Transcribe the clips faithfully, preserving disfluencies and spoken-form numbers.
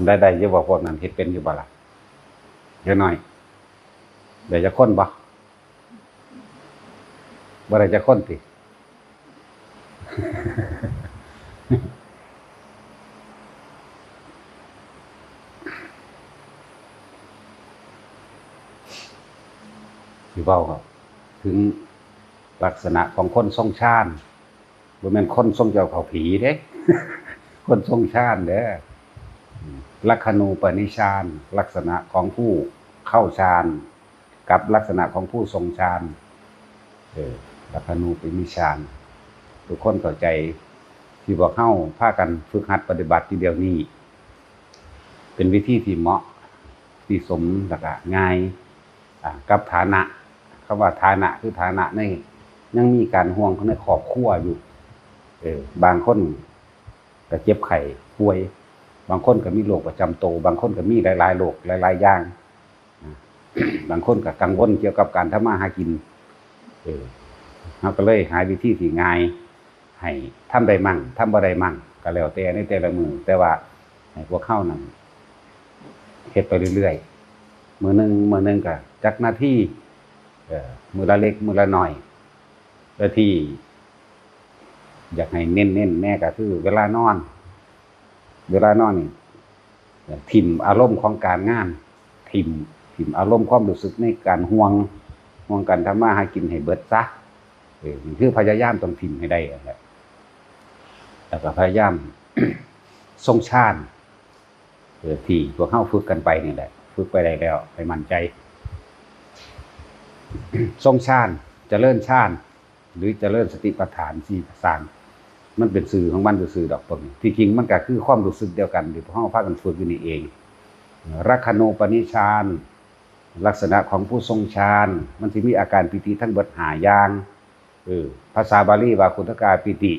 ได้ ได้อยู่บ่ พวกนั้นเฮ็ดเป็นอยู่บ่ล่ะ เดี๋ยวหน่อย ได้จักคนบ่ บ่ได้จักคนติ สิเว้าถึงลักษณะของคนทรงฌาน บ่แม่นคนทรงเจ้าเข้าผีเด้ คนทรงฌานเด้อ ลักขณูปนิชฌาน ลักษณะของผู้เข้าฌาน กับลักษณะของผู้ทรงฌาน เออ ลักขณูปนิชฌาน ทุกคนเข้าใจ ที่พวกเฮาพากันฝึกหัดปฏิบัติอยู่เดี๋ยวนี้ เป็นวิธีที่เหมาะ ที่สม แล้วก็ง่าย อ่า กับฐานะ คำว่าฐานะคือฐานะใน ยังมีการห่วงในครอบครัวอยู่ เออ บางคนก็เจ็บไข้ป่วย บางคนก็มีโรคประจำตัว บางคนก็มีหลายๆโรคหลายๆอย่าง นะ บางคนก็กังวลเกี่ยวกับการทำมาหากิน เออ เราก็เลยหาวิธีที่ง่าย ให้ทำได้มั่ง ทำบ่ได้มั่ง ก็แล้วแต่ในแต่ละมื้อ แต่ว่าให้พวกเฮานั่นเฮ็ดไปเรื่อยๆ มื้อหนึ่ง มื้อหนึ่งก็จักนาที เอ่อ มื้อละเล็ก มื้อละน้อย และที่อยากให้เน้นๆแน่ก็คือเวลานอน เวลานอนนี่ ถิ่มอารมณ์ของการงาน ถิ่ม ถิ่มอารมณ์ความรู้สึกในการห่วง ห่วงการทำมาหากินให้เบิดซะ เออ นี่คือพยายามต้องถิ่มให้ได้นั่นแหละ แล้วก็พยายาม ทรงฌาน เออ ที่พวกเฮาฝึกกันไปนี่แหละ ฝึกไปได้แล้ว ให้มั่นใจ ทรงฌาน เจริญฌาน หรือเจริญสติปัฏฐานสี่ประสาน มันเป็นชื่อของมันซื่อๆดอกพวกนี้ ที่จริงมันก็คือความรู้สึกเดียวกันที่พวกเฮาพากันฝึกอยู่นี่เอง ลักขณูปนิชฌาน ลักษณะของผู้ทรงฌาน มันสิมีอาการปีติทั้งเบิดห้าอย่าง เออ ภาษาบาลีว่าขุทกาปีติ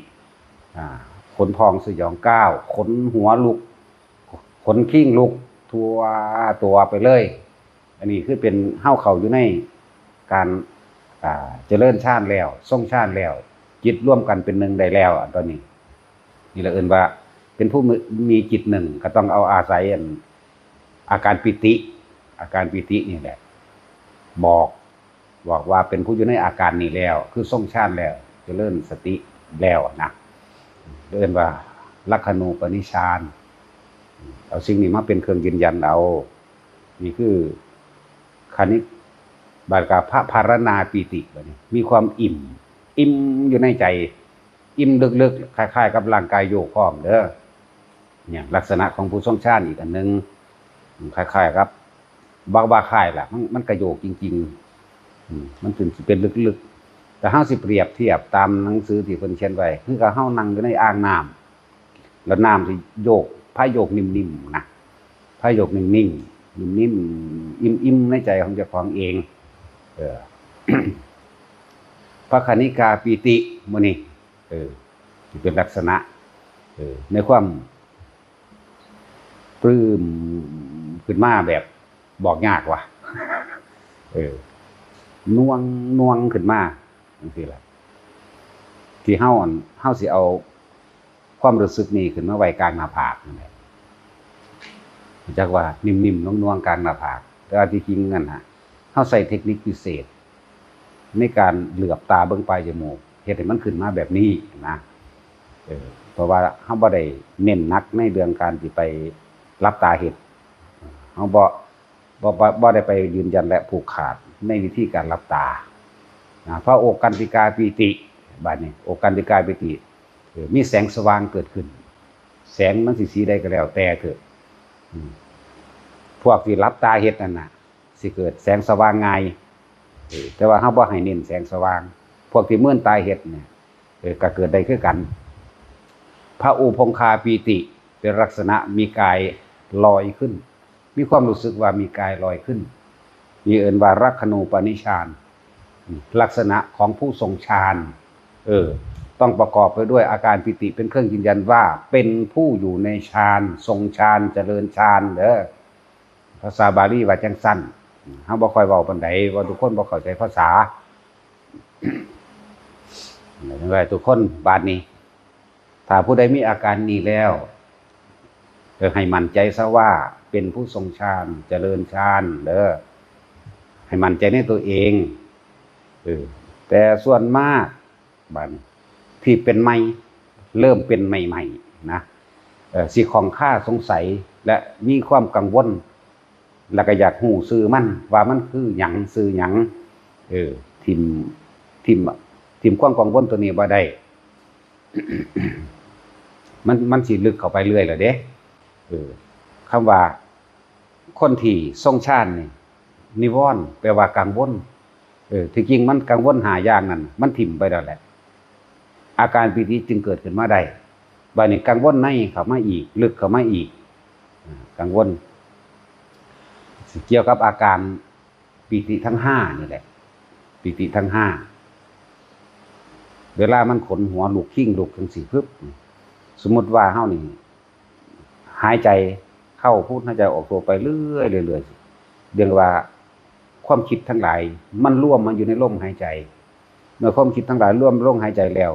อ่า ขนพองสยองก้าว ขนหัวลุก ขนคิงลุกทั่วตัวไปเลย อันนี้คือเป็นเฮาเข้าอยู่ในการ อ่า เจริญฌานแล้ว ทรงฌานแล้ว จิตรวมกันเป็นหนึ่งได้แล้ว อันตอนนี้ นี่แหละเอิ้นว่าเป็นผู้มี มีจิตหนึ่ง ก็ต้องเอาอาศัยอัน อาการปีติ อาการปีตินี่แหละ บอก บอกว่าเป็นผู้อยู่ในอาการนี้แล้ว คือทรงฌานแล้ว เจริญสติแล้วนะ เอิ้นว่าลักขณูปนิชฌาน เอาสิ่งนี้มาเป็นเครื่องยืนยันเอา นี่คือคณิก บาดกาพระพารณาปีติ บัดนี้ มีความอิ่ม อิ่มอยู่ในใจ อิ่มลึกๆ คล้ายๆกับร่างกายโยกพร้อมเด้อ เนี่ย ลักษณะของผู้ทรงฌานอีกอันหนึ่ง คล้ายๆกับ บ่ บ่คล้ายล่ะ มัน มันกะโยกจริงๆ อืม มันถึงสิเป็นลึกๆ แต่เฮาสิเปรียบเทียบตามหนังสือที่เพิ่นเขียนไว้ คือกับเฮานั่งอยู่ในอ่างน้ำ แล้วน้ำสิโยก พาโยกนิ่มๆ นะ พาโยกนิ่งๆ นิ่มๆ อิ่มๆ ในใจของเจ้าของเอง เออ พระคณิกาปีติ มื้อนี้ เออ ที่เป็นลักษณะ เออ ในความปลื้มขึ้นมาแบบบอกยากว่ะ เออ น่วง น่วงขึ้นมา จังซี้ล่ะ ที่เฮาอั่น เฮาสิเอาความรู้สึกนี้ขึ้นมาไว้กลางหน้าผากนั่นแหละ จักว่านิ่มๆ น่วงๆ กลางหน้าผาก แต่ว่าที่จริงนั่นน่ะ เฮาใช้เทคนิคพิเศษ ในการเหลือบตาเบิ่งปลายจมูก เฮ็ดให้มันขึ้นมาแบบนี้นะ เออ เพราะว่าเฮาบ่ได้เน้นหนักในเรื่องการสิไปหลับตาเฮ็ด เฮาบ่ บ่ บ่ บ่ได้ไปยืนยันและผูกขาดในวิธีการหลับตา นะ พระโอกันติกาปีติ บัดนี้ โอกันติกาปีติ เออ มีแสงสว่างเกิดขึ้น แสงมันสิสีใดก็แล้วแต่เถอะ อืม พวกที่หลับตาเฮ็ดนั่นน่ะ สิเกิดแสงสว่างง่าย เออ แต่ว่าเฮาบ่ให้เน้นแสงสว่าง พวกที่มืนตาเฮ็ดเนี่ย เออ ก็เกิดได้คือกัน พระอุพงคาปีติ เป็นลักษณะมีกายลอยขึ้น มีความรู้สึกว่ามีกายลอยขึ้น นี่เอิ้นว่าลักขณูปนิชฌาน ลักษณะของผู้ทรงฌาน เออ ต้องประกอบไปด้วยอาการปีติเป็นเครื่องยืนยันว่าเป็นผู้อยู่ในฌาน ทรงฌาน เจริญฌานเด้อ ภาษาบาลีว่าจั่งซั้น เฮาบ่ค่อยเว้าปานใด ว่าทุกคนบ่เข้าใจภาษา จั่งใดทุกคน บาดนี้ ถ้าผู้ใดมีอาการนี้แล้ว เออ ให้มั่นใจซะว่าเป็นผู้ทรงฌาน เจริญฌานเด้อ ให้มั่นใจในตัวเอง เออ แต่ส่วนมากบัดนี้ที่เป็นใหม่ เริ่มเป็นใหม่ๆนะ เออ สิข้องคาสงสัย และมีความกังวล แล้วก็อยากฮู้ชื่อมัน ว่ามันคือหยัง ชื่อหยัง เออ ถิ่ม ถิ่ม ถิ่มความกังวลตัวนี้บ่ได้ มัน มันสิลึกเข้าไปเรื่อยแล้วเด้ เออ คำว่าคนที่ทรงฌานนี่ นิวรณ์แปลว่ากังวล เออ ที่จริงมันกังวลห้าอย่างนั่น มันถิ่มไปแล้วแหละ อาการปีติจึงเกิดขึ้นมาได้ บัดนี้กังวลในเข้ามาอีก ลึกเข้ามาอีก อ่า กังวล เกี่ยวกับอาการปีติทั้งห้านี่แหละ ปีติทั้งห้า เวลามันขนหัวลุก คิ้งลุกจังซี้ ปึ๊บ สมมุติว่าเฮานี่ หายใจเข้าพุท หายใจออกโทไปเรื่อยๆ เรื่อยๆ เรียกว่าความคิดทั้งหลายมันรวมมาอยู่ในลมหายใจ เมื่อความคิดทั้งหลายรวมลมหายใจแล้ว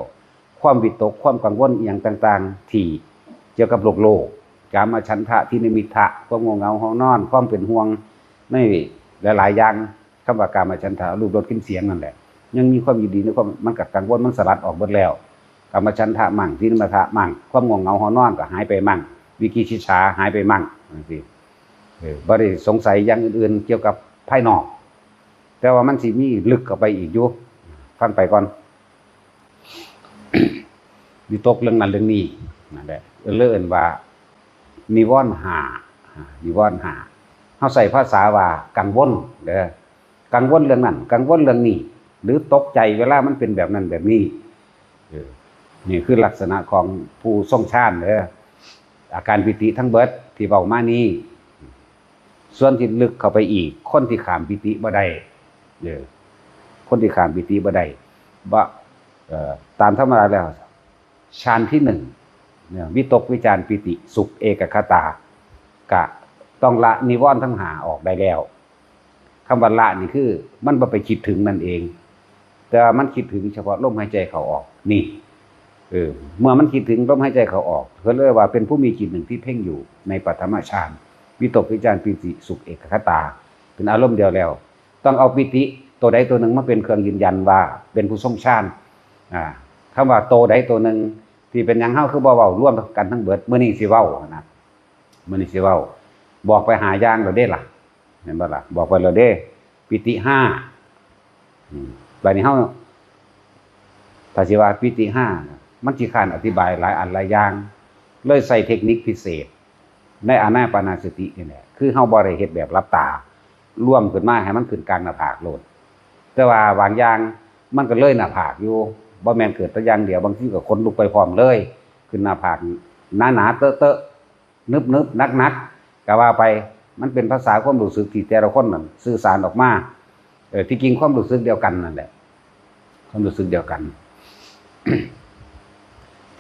ความวิตก ความกังวลอิหยังต่างๆ ที่เกี่ยวกับโลกๆ กามฉันทะ ทิฏฐินิมิทธะ ความง่วงเหงาหาวนอน ความเป็นห่วงในหลายๆ อย่าง คำว่ากามฉันทะ รูปรสกลิ่นเสียงนั่นแหละ ยังมีความยินดีในความ มันก็กังวล มันสลัดออกเบิดแล้ว กามฉันทะมั่ง ทิฏฐินิมิทธะมั่ง ความง่วงเหงาหาวนอนก็หายไปมั่ง วิจิกิจฉาหายไปมั่ง จังซี้ เออ บ่ได้สงสัยอย่างอื่นๆ เกี่ยวกับภายนอก แต่ว่ามันสิมีลึกเข้าไปอีกอยู่ ฟังไปก่อน วิตกเรื่องนั้นเรื่องนี้ นั่นแหละ เอิ้น เลยเอิ้นว่า นิวรณ์ห้า อ่า นิวรณ์ห้า เฮาใช้ภาษาว่ากังวลเด้อ กังวลเรื่องนั้น กังวลเรื่องนี้ หรือตกใจเวลามันเป็นแบบนั้นแบบนี้ เออ นี่คือลักษณะของผู้ทรงฌานเด้อ อาการปีติทั้งเบิดที่เว้ามานี้ ส่วนที่ลึกเข้าไปอีก คนที่ข้ามปีติบ่ได้ เออ คนที่ข้ามปีติบ่ได้ บ่ เอ่อ ตามธรรมดาแล้ว ฌานที่หนึ่งเนี่ย วิตกวิจารปีติสุขเอกัคคตา ก็ต้องละนิวรณ์ทั้งห้าออกได้แล้ว คำว่าละนี่คือมันบ่ไปคิดถึงนั่นเอง แต่ว่ามันคิดถึงเฉพาะลมหายใจเข้าออก นี่ เออ เมื่อมันคิดถึงลมหายใจเข้าออก ก็เลยว่าเป็นผู้มีจิตหนึ่งที่เพ่งอยู่ในปฐมฌาน วิตกวิจารปีติสุขเอกัคคตา เป็นอารมณ์เดียวแล้ว ต้องเอาปีติตัวใดตัวหนึ่งมาเป็นเครื่องยืนยันว่าเป็นผู้ทรงฌาน อ่า คำว่าตัวใดตัวหนึ่งที่เป็นหยังเฮาคือบ่เว้ารวมกันทั้งเบิด มื้อนี้สิเว้านะ มื้อนี้สิเว้า บอกไปห้าอย่างแล้วเด้ล่ะ เห็นบ่ล่ะ บอกไปแล้วเด้ ปีติห้า อืม บัดนี้เฮา ถ้าสิว่าปีติห้าน่ะ มันสิคร้านอธิบายหลายอันหลายอย่าง เลยใช้เทคนิคพิเศษ ในอานาปานสตินี่แหละ คือเฮาบ่ได้เฮ็ดแบบหลับตา รวมขึ้นมาให้มันขึ้นกลางหน้าผากโลด แต่ว่าบางอย่างมันก็เลยหน้าผากอยู่ บ่แม่นเกิดแต่อย่างเดียว บางทีก็ขนลุกไปพร้อมเลย ขึ้นหน้าผากหนาๆ เตอะๆ นึบๆ หนักๆ ก็ว่าไป มันเป็นภาษาความรู้สึกที่แต่ละคนนั่นสื่อสารออกมา เออ ที่จริงความรู้สึกเดียวกันนั่นแหละ ความรู้สึกเดียวกัน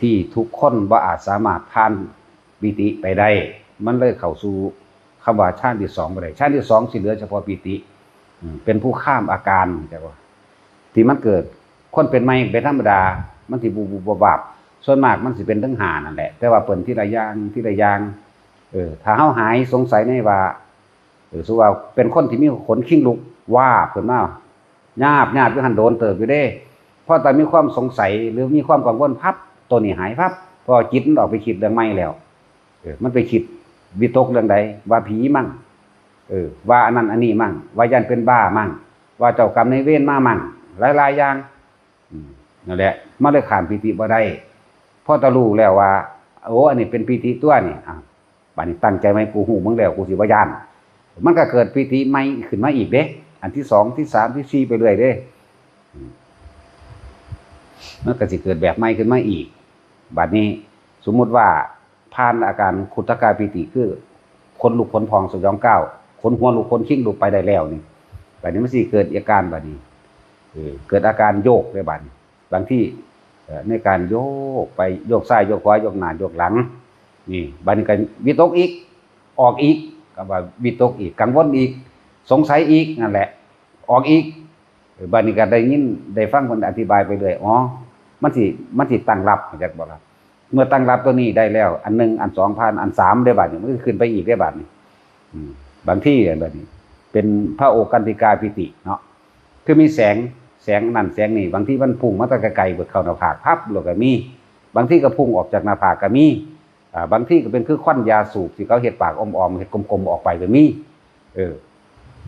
ที่ทุกคนบ่อาจสามารถผ่านปีติไปได้ มันเลยเข้าสู่คำว่าฌานที่สองบ่ได้ ฌานที่สองสิเหลือเฉพาะปีติ อืม เป็นผู้ข้ามอาการ จักว่า ที่มันเกิด คนเป็นใหม่เป็นธรรมดา มันสิบูบๆ วาบๆ ส่วนมากมันสิเป็นทั้งห้านั่นแหละ แต่ว่าเปิ้นทีละอย่าง ทีละอย่าง เออ ถ้าเฮาหายสงสัยในว่า เออ สมมุติว่าเป็นคนที่มีขนคิงลุก วาบขึ้นมา ยาบๆ อยู่หั่นโดนเติบอยู่เด้ พอแต่มีความสงสัยหรือมีความกังวลพับ ตัวนี้หายพับ เพราะว่าจิตมันออกไปคิดเรื่องใหม่แล้ว เออ มันไปคิดวิตกเรื่องใด ว่าผีมั่ง เออ ว่าอันนั้นอันนี้มั่ง ว่าย้านเป็นบ้ามั่ง ว่าเจ้ากรรมนายเวรมามั่ง หลายๆ อย่าง อืม นั่นแหละ มันเลยข้ามปีติบ่ได้ พอแต่รู้แล้วว่า โอ้ อันนี้เป็นปีติตัวนี่ อ่ะ บัดนี้ตั้งใจไว้ กูฮู้มึงแล้ว กูสิบ่ย้าน มันก็เกิดปีติใหม่ขึ้นมาอีกเด้ อันที่สอง ที่สาม ที่สี่ ไปเรื่อยเด้ อืม มันก็สิเกิดแบบใหม่ขึ้นมาอีก บัดนี้สมมุติว่าผ่านอาการขุทกาปีติ คือขนลุกขนพองสยองก้าว ขนหัวลุกขนคิงลุกไปได้แล้วนี่ บัดนี้มันสิเกิดอาการบัดนี้ เออ เกิดอาการโยกเลยบัดนี้ บางที เอ่อ ในการโยกไปโยกซ้ายโยกขวาโยกหน้าโยกหลัง นี่ บัดนี้ก็วิตกอีก ออกอีก ก็ว่าวิตกอีก กังวลอีก สงสัยอีก นั่นแหละ ออกอีก เออ บัดนี้ก็ได้ยินได้ฟังเพิ่นอธิบายไปเรื่อย อ๋อ มันสิ มันสิตั้งรับ เข้าใจบ่ล่ะ? เมื่อตั้งรับตัวนี้ได้แล้ว อันหนึ่ง อันสองผ่าน อันสามได้บัดนี้ มันก็ขึ้นไปอีกได้บัดนี้ อืม บางทีบัดนี้ เป็นพระโอกันติกาปีติเนาะ คือมีแสง แสงนั่นแสงนี่ บางทีมันพุ่งมาแต่ไกลๆ เบิดเข้าหน้าผากพับ แล้วก็มี บางทีก็พุ่งออกจากหน้าผากก็มี อ่า บางทีก็เป็นคือควันยาสูบที่เขาเฮ็ดปากอ้อมๆ เฮ็ดกลมๆ ออกไปก็มี เออ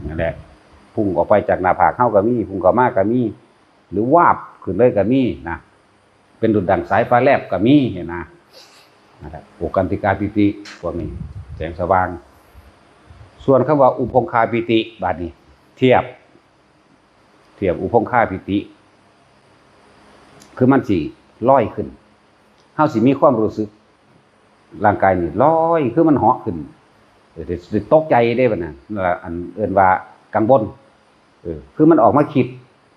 นั่นแหละ พุ่งออกไปจากหน้าผากเฮาก็มี พุ่งเข้ามาก็มี หรือวาบขึ้นเลยก็มีนะ เป็นดุจดั่งสายฟ้าแลบก็มีเห็นนะ นั่นแหละ โอกันติกาปีติ พวกนี้ แสงสว่าง ส่วนคำว่าอุพงคาปีติ บัดนี้ เทียบ เทียบอุพงคาปีติ คือมันสิลอยขึ้น เฮาสิมีความรู้สึก ร่างกายนี่ลอย คือมันเหาะขึ้น เออ สิ สิตกใจเด้บัดนั้น นั่นล่ะ อันเอิ้นว่ากังวล เออ คือมันออกมาคิด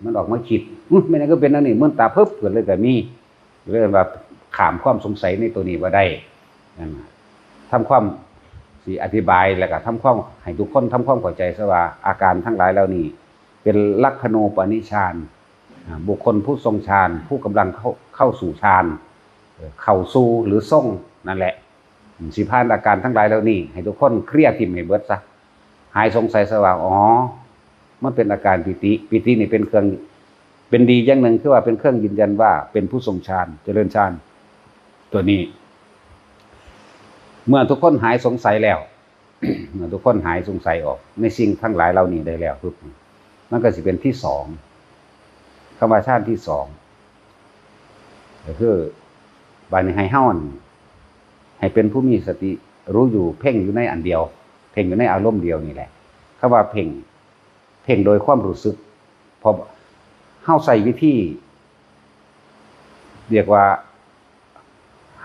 มันออกมาคิด อุ๊ย แม่นหยังคือเป็นแนวนี้ มื่นตาเพิบขึ้นเลยก็มี เรียกว่าข้ามความสงสัยในตัวนี้บ่ได้ นั่นน่ะ ทำความ สิอธิบายแล้วก็ทำความ ให้ทุกคนทำความเข้าใจซะว่า อาการทั้งหลายเหล่านี้ เป็นลักขณูปนิชฌาน อ่า บุคคลผู้ทรงฌาน ผู้กำลังเข้า เข้าสู่ฌาน เอ่อ เข้าสู่หรือทรงนั่นแหละ สิผ่านอาการทั้งหลายเหล่านี้ ให้ทุกคนเคลียร์ทิ่มให้เบิดซะ หายสงสัยซะว่า อ๋อ มันเป็นอาการปีติ ปีตินี่เป็นเครื่อง เป็นดีอย่างหนึ่ง คือว่าเป็นเครื่องยืนยันว่าเป็นผู้ทรงฌาน เจริญฌาน ตัวนี้ เมื่อทุกคนหายสงสัยแล้ว เมื่อทุกคนหายสงสัยออกในสิ่งทั้งหลายเหล่านี้ได้แล้วปุ๊บ มันก็สิเป็นที่สอง คำว่าฌานที่สอง ก็คือ บาดนี้ให้เฮาหั่น ให้เป็นผู้มีสติรู้อยู่ เพ่งอยู่ในอันเดียว เพ่งอยู่ในอารมณ์เดียวนี่แหละ คำว่าเพ่ง เพ่งโดยความรู้สึก เพราะเฮาใช้วิธี เรียกว่า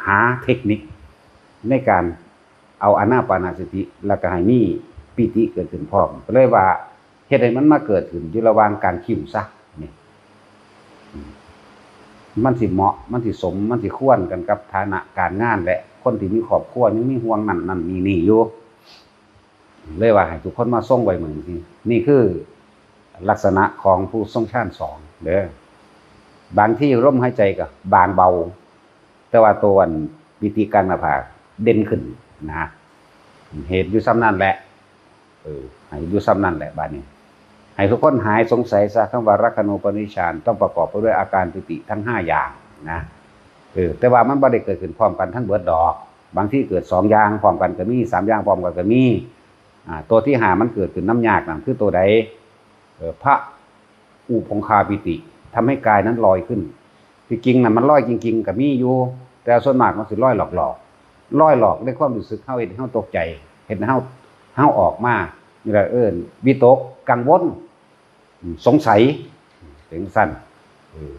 หาเทคนิคในการเอาอานาปานสติ แล้วก็ให้มีปีติเกิดขึ้นพร้อม ก็เลยว่าเฮ็ดให้มันมาเกิดขึ้นอยู่ระหว่างกลางคิ้วซะ นี่ อืม มันสิเหมาะ มันสิสม มันสิควรกันกับฐานะการงาน และคนที่มีครอบครัวยังมีห่วงนั่นนั่นนี่นี่อยู่ เลยว่าให้ทุกคนมาทรงไว้มื้อนี้ นี่คือลักษณะของผู้ทรงฌานสองเด้อ บางทีลมหายใจก็บางเบา แต่ว่าตัวอันปีติกลางหน้าผากเด่นขึ้นนะ เหตุอยู่ส่ำนั่นแหละ เออ ให้อยู่ส่ำนั่นแหละ บาดนี้ ให้ทุกคนหายสงสัยซะ คำว่าลักขณูปนิชฌานต้องประกอบไปด้วยอาการปีติทั้งห้าอย่างนะ เออ แต่ว่ามันบ่ได้เกิดขึ้นพร้อมกันทั้งเบิดดอก บางทีเกิดสองอย่างพร้อมกันก็มี สามอย่างพร้อมกันก็มี อ่า ตัวที่ห้ามันเกิดขึ้นนำยากนั่นคือตัวใด เอ่อ พระอุพงคาปีติ ทำให้กายนั้นลอยขึ้น ที่จริงน่ะมันลอยจริงๆ ก็มีอยู่ แต่ส่วนมากมันสิลอยหลอกๆ ลอยหลอกในความรู้สึกเฮา เฮ็ดให้เฮาตกใจ เฮ็ดให้เฮา เฮาออกมา นี่แหละเอิ้นวิตก กังวล อืม สงสัย เป็นจั่งซั้น เออ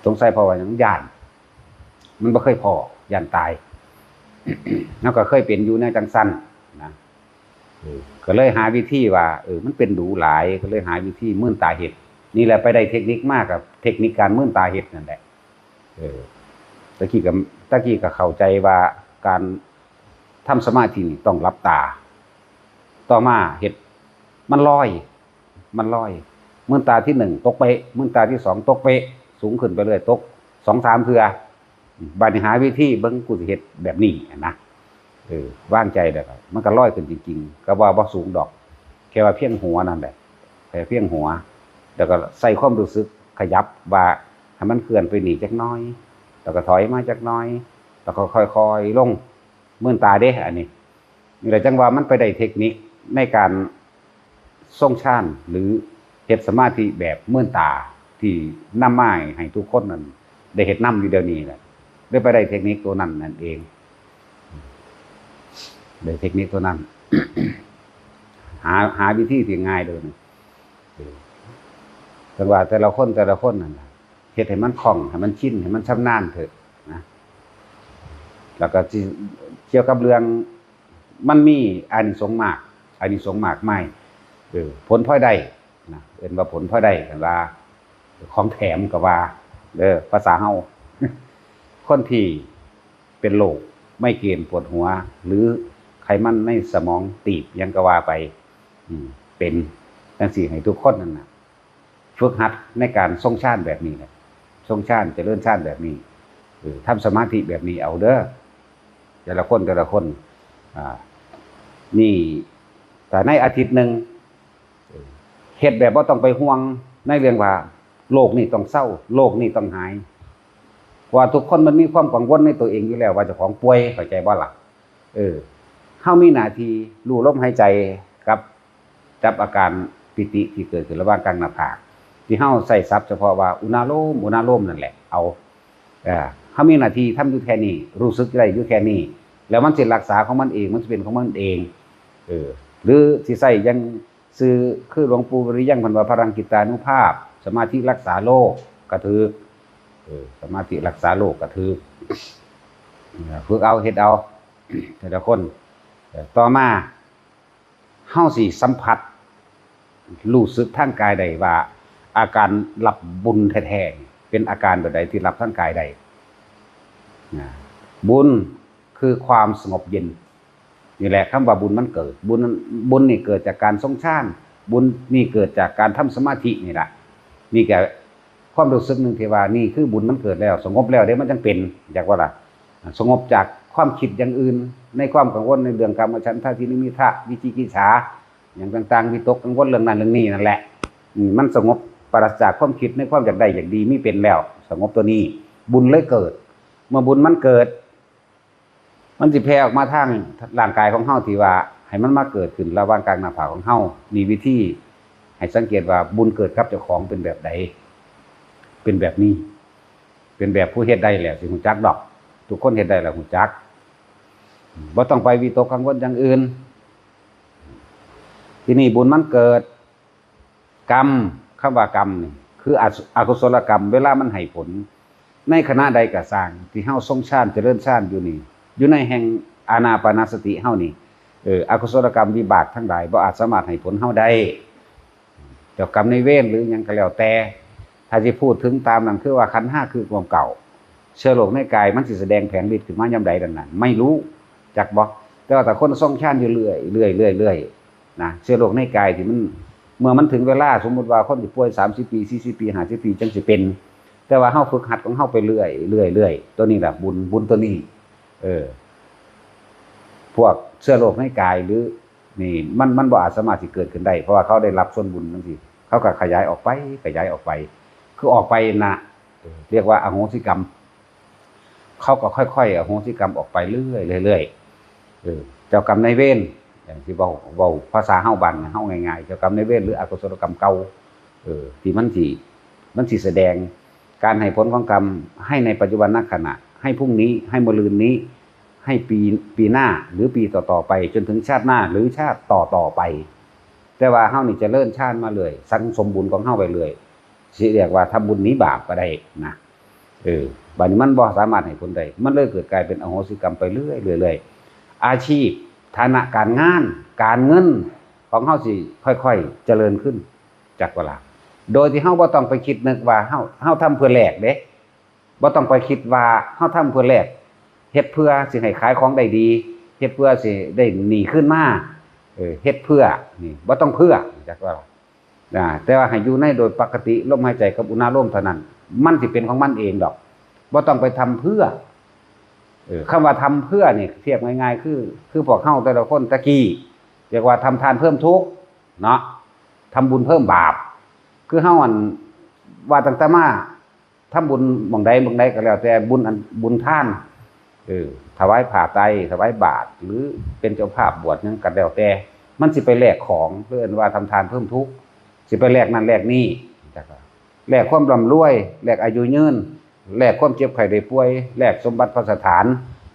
สงสัยเพราะว่าหยัง ย้าน มันบ่เคยพ้อ ย้านตาย แล้วก็เคยเป็นอยู่แนวจั่งซั้นนะ เออ ก็เลยหาวิธีว่า เออ มันเป็นดูหลาย ก็เลยหาวิธีมื่นตาเฮ็ด นี่แหละไปได้เทคนิคมากับเทคนิคการมื่นตาเฮ็ดนั่นแหละ เออ ตะกี้ก็ ตะกี้ก็เข้าใจว่าการทำสมาธินี่ต้องหลับตา ต่อมาเฮ็ด มันลอย มันลอย มื่นตาที่หนึ่งตกเป๊ะ มื่นตาที่สองตกเป๊ะ สูงขึ้นไปเรื่อย ตกสองสามเทื่อ บาดนี้หาวิธีเบิ่ง กูสิเฮ็ดแบบนี้นะ เออ วางใจแล้วก็มันก็ลอยขึ้นจริงๆ ก็ว่าบ่สูงดอก แค่ว่าเพียงหัวนั่นแหละ แค่เพียงหัว แล้วก็ใส่ความรู้สึกขยับว่าให้มันเคลื่อนไปนี่จักหน่อย แล้วก็ถอยมาจักหน่อย แล้วก็ค่อยๆลง มื่นตาเด้ อันนี้ นี่แหละจั่งว่ามันไปได้เทคนิคในการทรงฌาน หรือเฮ็ดสมาธิแบบมื่นตา ที่นำมาให้ทุกคนนั้นได้เฮ็ดนำอยู่เดี๋ยวนี้แหละ ได้ไปได้เทคนิคตัวนั้นนั่นเอง ได้เทคนิคตัวนั้น หา หาวิธีที่ง่ายเด้อ เออ จั่งว่าแต่ละคนแต่ละคนนั่นล่ะ เฮ็ดให้มันคล่อง ให้มันชิน ให้มันชำนาญเถอะนะ แล้วก็สิเกี่ยวกับเรื่อง มันมีอานิสงส์มาก อานิสงส์มากมาย เออ ผลพลอยได้นะ เอิ้นว่าผลพลอยได้ คันว่าของแถมก็ว่า เด้อ ภาษาเฮา คนที่เป็นโรคไมเกรนปวดหัว หรือไขมันในสมองตีบหยังก็ว่าไป อืม เป็นจั่งซี้ให้ทุกคนนั่นน่ะ ฝึกหัดในการทรงฌานแบบนี้แหละ ทรงฌาน เจริญฌานแบบนี้ เออ ทำสมาธิแบบนี้เอาเด้อ แต่ละคนแต่ละคน อ่า นี่ แต่ในอาทิตย์หนึ่ง เออ เฮ็ดแบบบ่ต้องไปห่วงในเรื่องว่า โรคนี้ต้องเซา โรคนี้ต้องหาย เพราะว่าทุกคนมันมีความกังวลในตัวเองอยู่แล้วว่าเจ้าของป่วย เข้าใจบ่ล่ะ? เออ เฮามีหน้าที่รู้ลมหายใจกับจับอาการปีติที่เกิดขึ้นระหว่างกลางหน้าผาก ที่เฮาใช้ศัพท์เฉพาะว่าอุณาโลม อุณาโลมนั่นแหละ เอา เอ่อ เฮามีหน้าที่ทำอยู่แค่นี้ รู้สึกได้อยู่แค่นี้ แล้วมันสิรักษาของมันเอง มันสิเป็นของมันเอง เออ หรือสิใช้อย่าง ชื่อคือหลวงปู่วิริยังค์เพิ่นว่า พลังจิตตานุภาพ สมาธิรักษาโรคกะถืก เออ สมาธิรักษาโรคกะถืก เออ ฝึกเอา เฮ็ดเอา แต่ละคน เออ ต่อมา เฮาสิสัมผัส รู้สึกทางกายได้ว่า อาการรับบุญแท้ๆ เป็นอาการแบบใดที่รับทางกายได้ นะ บุญคือความสงบเย็น นี่แหละคำว่าบุญมันเกิด บุญ บุญนี่เกิดจากการทรงฌาน บุญนี่เกิดจากการทำสมาธินี่ล่ะ นี่ก็ความรู้สึกหนึ่งที่ว่านี่คือบุญมันเกิดแล้ว สงบแล้วเด้ มันจั่งเป็น จักว่าล่ะ สงบจากความคิดอย่างอื่น ในความกังวลในเรื่องกามฉันทะ ทิฏฐิ นิมิทธะ วิจิกิจฉา หยังต่างๆ วิตกกังวลเรื่องนั้นเรื่องนี้นั่นแหละ อืม มันสงบปราศจากความคิดในความอยากได้อยากดี มีเป็นแล้ว สงบตัวนี้ บุญเลยเกิด เมื่อบุญมันเกิด มันสิแผ่ออกมาทางร่างกายของเฮาที่ว่าให้มันมาเกิดขึ้นระหว่างกลางหน้าผากของเฮา นี่วิธีให้สังเกตว่าบุญเกิดกับเจ้าของเป็นแบบใด เป็นแบบนี้ เป็นแบบผู้เฮ็ดได้แล้วสิฮู้จักดอก ทุกคนเฮ็ดได้แล้วฮู้จัก บ่ต้องไปวิตกกังวลอย่างอื่น ทีนี้บุญมันเกิด กรรม คำว่ากรรมนี่คืออสุ- อกุศลกรรม เวลามันให้ผล ในขณะใดก็ซ่าง ที่เฮาทรงฌาน เจริญฌานอยู่นี่ อยู่ในแห่งอานาปานสติเฮานี่ เออ อกุศลกรรมวิบากทั้งหลายบ่อาจสามารถให้ผลเฮาได้ เจ้ากรรมนายเวรหรือหยังก็แล้วแต่ ถ้าสิพูดถึงตามนั้นคือว่าขันธ์ห้าคือความเก่า เชื้อโรคในกายมันสิแสดงแผลงฤทธิ์ขึ้นมายามใดนั่นน่ะ ไม่รู้ จักบ่ แต่ว่าถ้าคนทรงฌานอยู่เรื่อยๆ เรื่อยๆ นะ เชื้อโรคในกายที่มัน เมื่อมันถึงเวลา สมมุติว่าคนสิป่วยสามสิบปี สี่สิบปี ห้าสิบปี จั่งสิเป็น แต่ว่าเฮาฝึกหัดของเฮาไปเรื่อยๆ เรื่อยๆ ตัวนี้แหละบุญ บุญตัวนี้ เออ พวกเชื้อโรคในกายหรือ นี่ มัน มันบ่อาจสามารถสิเกิดขึ้นได้ เพราะว่าเขาได้รับส่วนบุญจั่งซี้ เขาก็ขยายออกไป ขยายออกไป คือออกไปนะ เออ เรียกว่าอโหสิกรรม เขาก็ค่อยๆ อโหสิกรรมออกไปเรื่อยๆ เรื่อยๆ เออ เจ้ากรรมนายเวร อย่างที่เว้า เว้าภาษาเฮาบ้านเฮาง่ายๆ เจ้ากรรมนายเวรหรืออกุศลกรรมเก่า เออ ที่มันสิ มันสิแสดงการให้ผลของกรรมให้ในปัจจุบันขณะ ให้พรุ่งนี้ ให้มะรืนนี้ ให้ปี ปีหน้า หรือปีต่อๆ ไป จนถึงชาติหน้า หรือชาติต่อๆ ไป แต่ว่าเฮานี่เจริญฌานมาเรื่อย สั่งสมบุญของเฮาไว้เรื่อย สิเรียกว่าทำบุญหนีบาปก็ได้นะ เออ บัดนี้มันบ่สามารถให้ผลได้ มันเลยเกิดกลายเป็นอโหสิกรรมไปเรื่อยๆ เรื่อยๆ อาชีพ ฐานะการงาน การเงินของเฮาสิค่อยๆ เจริญขึ้น จักว่าล่ะ โดยที่เฮาบ่ต้องไปคิดนึกว่าเฮา เฮาทำเพื่อแลกเด้ บ่ต้องไปคิดว่าเฮาทำเพื่อแลก เฮ็ดเพื่อสิให้ขายของได้ดี เฮ็ดเพื่อสิได้หนี้คืนมา เออ เฮ็ดเพื่อ นี่ บ่ต้องเพื่อ จักว่าล่ะ อ่า แต่ว่าให้อยู่ในโดยปกติ ลมหายใจกับอุณาโลมเท่านั้น มันสิเป็นของมันเองดอก บ่ต้องไปทำเพื่อ เออ คำว่าทำเพื่อนี่เทียบง่ายๆ คือ คือพวกเฮาแต่ละคนตะกี้ เรียกว่าทำทานเพิ่มทุกข์ เนาะ ทำบุญเพิ่มบาป คือเฮาอัน ว่าตั้งแต่มาทำบุญหม่องใดหม่องใดก็แล้วแต่ บุญอัน บุญทาน เออ ถวายผ้าไตร ถวายบาตร หรือเป็นเจ้าภาพบวชหยังก็แล้วแต่ มันสิไปแลกของ เพิ่นว่าทำทานเพิ่มทุกข์ สิไปแลกนั่นแลกนี่ จักว่า แลกความร่ำรวย แลกอายุยืน แลกความเจ็บไข้ได้ป่วย แลกสมบัติพัสถาน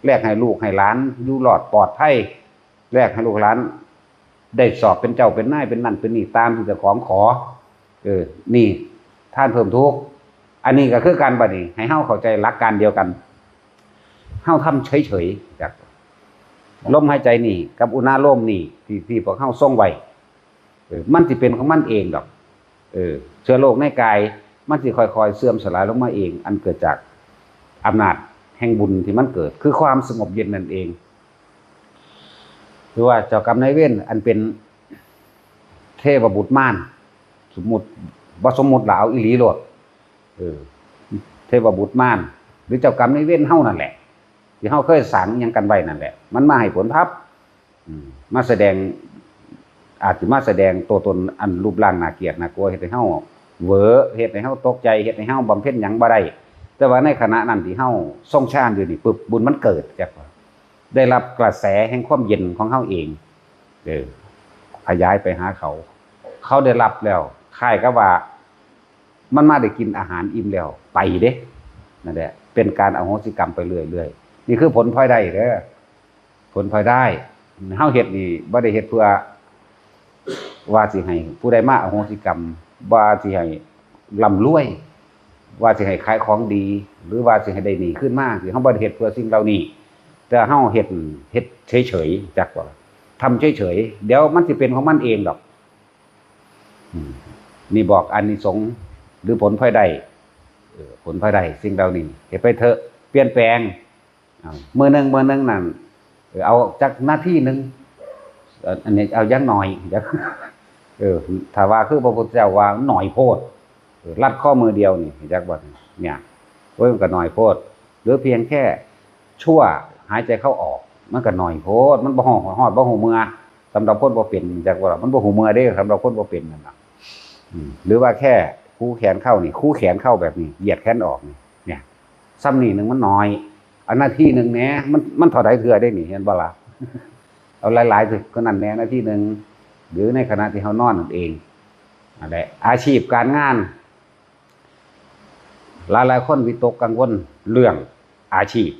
แลกให้ลูกให้หลานอยู่รอดปลอดภัย แลกให้ลูกหลานได้สอบเป็นเจ้าเป็นนายเป็นนั่นเป็นนี่ตามที่เจ้าของขอ เออ นี่ทานเพิ่มทุกข์ อันนี้ก็คือกันบัดนี้ ให้เฮาเข้าใจหลักการเดียวกัน เฮาทำเฉยๆ จัก ลมหายใจนี่กับอุณาโลมนี่ ที่ ที่พวกเฮาทรงไว้ เออ มันสิเป็นของมันเองดอก เออ เชื้อโรคในกาย มันสิค่อยๆ เสื่อมสลายลงมาเอง อันเกิดจากอำนาจแห่งบุญที่มันเกิด คือความสงบเย็นนั่นเอง คือว่าเจ้ากรรมนายเวรอันเป็นเทพบุตรมาร สมมุติ บ่สมมุติล่ะ เอาอีหลีโลด เออ เทพบุตรมาร หรือเจ้ากรรมนายเวรเฮานั่นแหละ ที่เฮาเคยสร้างอิหยังกันไว้นั่นแหละ มันมาให้ผลพับ อืม มาแสดง อาจจะมาแสดงตัวตนอันรูปร่างน่าเกลียดน่ากลัว เฮ็ดให้เฮาเหวอ เฮ็ดให้เฮาตกใจ เฮ็ดให้เฮาบำเพ็ญหยังบ่ได้ แต่ว่าในขณะนั้นที่เฮาทรงฌานอยู่นี่ปุ๊บ บุญมันเกิด จักว่า ได้รับกระแสแห่งความเย็นของเฮาเอง เออ ขยายไปหาเขา เขาได้รับแล้ว คล้ายกับว่า มันมาได้กินอาหารอิ่มแล้ว ไปเด้ นั่นแหละ เป็นการอโหสิกรรมไปเรื่อยๆ นี่คือผลพลอยได้เด้อ ผลพลอยได้ เฮาเฮ็ดนี่บ่ได้เฮ็ดเพื่อ ว่าสิให้ผู้ใดมาอโหสิกรรม ว่าสิให้ร่ำรวย ว่าสิให้ขายของดี หรือว่าสิให้ได้หนี้คืนมา ที่เฮาบ่ได้เฮ็ดเพื่อสิ่งเหล่านี้ แต่เฮาเฮ็ด เฮ็ดเฉยๆ จักว่า ทำเฉยๆ เดี๋ยวมันสิเป็นของมันเองดอก อืม นี่บอกอานิสงส์ หรือผลพลอยได้ เออ ผลพลอยได้ สิ่งเหล่านี้ เฮ็ดไปเถอะ เปลี่ยนแปลง เอา มื้อหนึ่ง มื้อหนึ่งนั่น เออ เอาจักนาทีหนึ่ง เอ่อ อันนี้เอาอย่างน้อย จัก เออ ถ้าว่าคือพระพุทธเจ้าว่าน้อยโพด เออ รัดข้อมือเดียวนี่ จักบ่ เนี่ย โอ้ย มันก็น้อยโพด หรือเพียงแค่ชั่วหายใจเข้าออก มันก็น้อยโพด มันบ่ฮอด ฮอดบ่ฮู้เมื่อ สำหรับคนบ่เป็น จักบ่ล่ะ มันบ่ฮู้เมื่อเด้ สำหรับคนบ่เป็นนั่นน่ะ อืม หรือว่าแค่คูแขนเข้านี่ คูแขนเข้าแบบนี้ เหยียดแขนออกนี่ เนี่ย ซ้ำนี่หนึ่งมันน้อย อันนาทีหนึ่งแหน่ มัน มันเท่าใดเทื่อได้นี่ เห็นบ่ล่ะ เอาหลายๆ เท่านั้นแหน่ นาทีหนึ่ง หรือในขณะที่เฮานอนนั่นเอง นั่นแหละ อาชีพการงาน หลายๆ คนวิตกกังวลเรื่องอาชีพ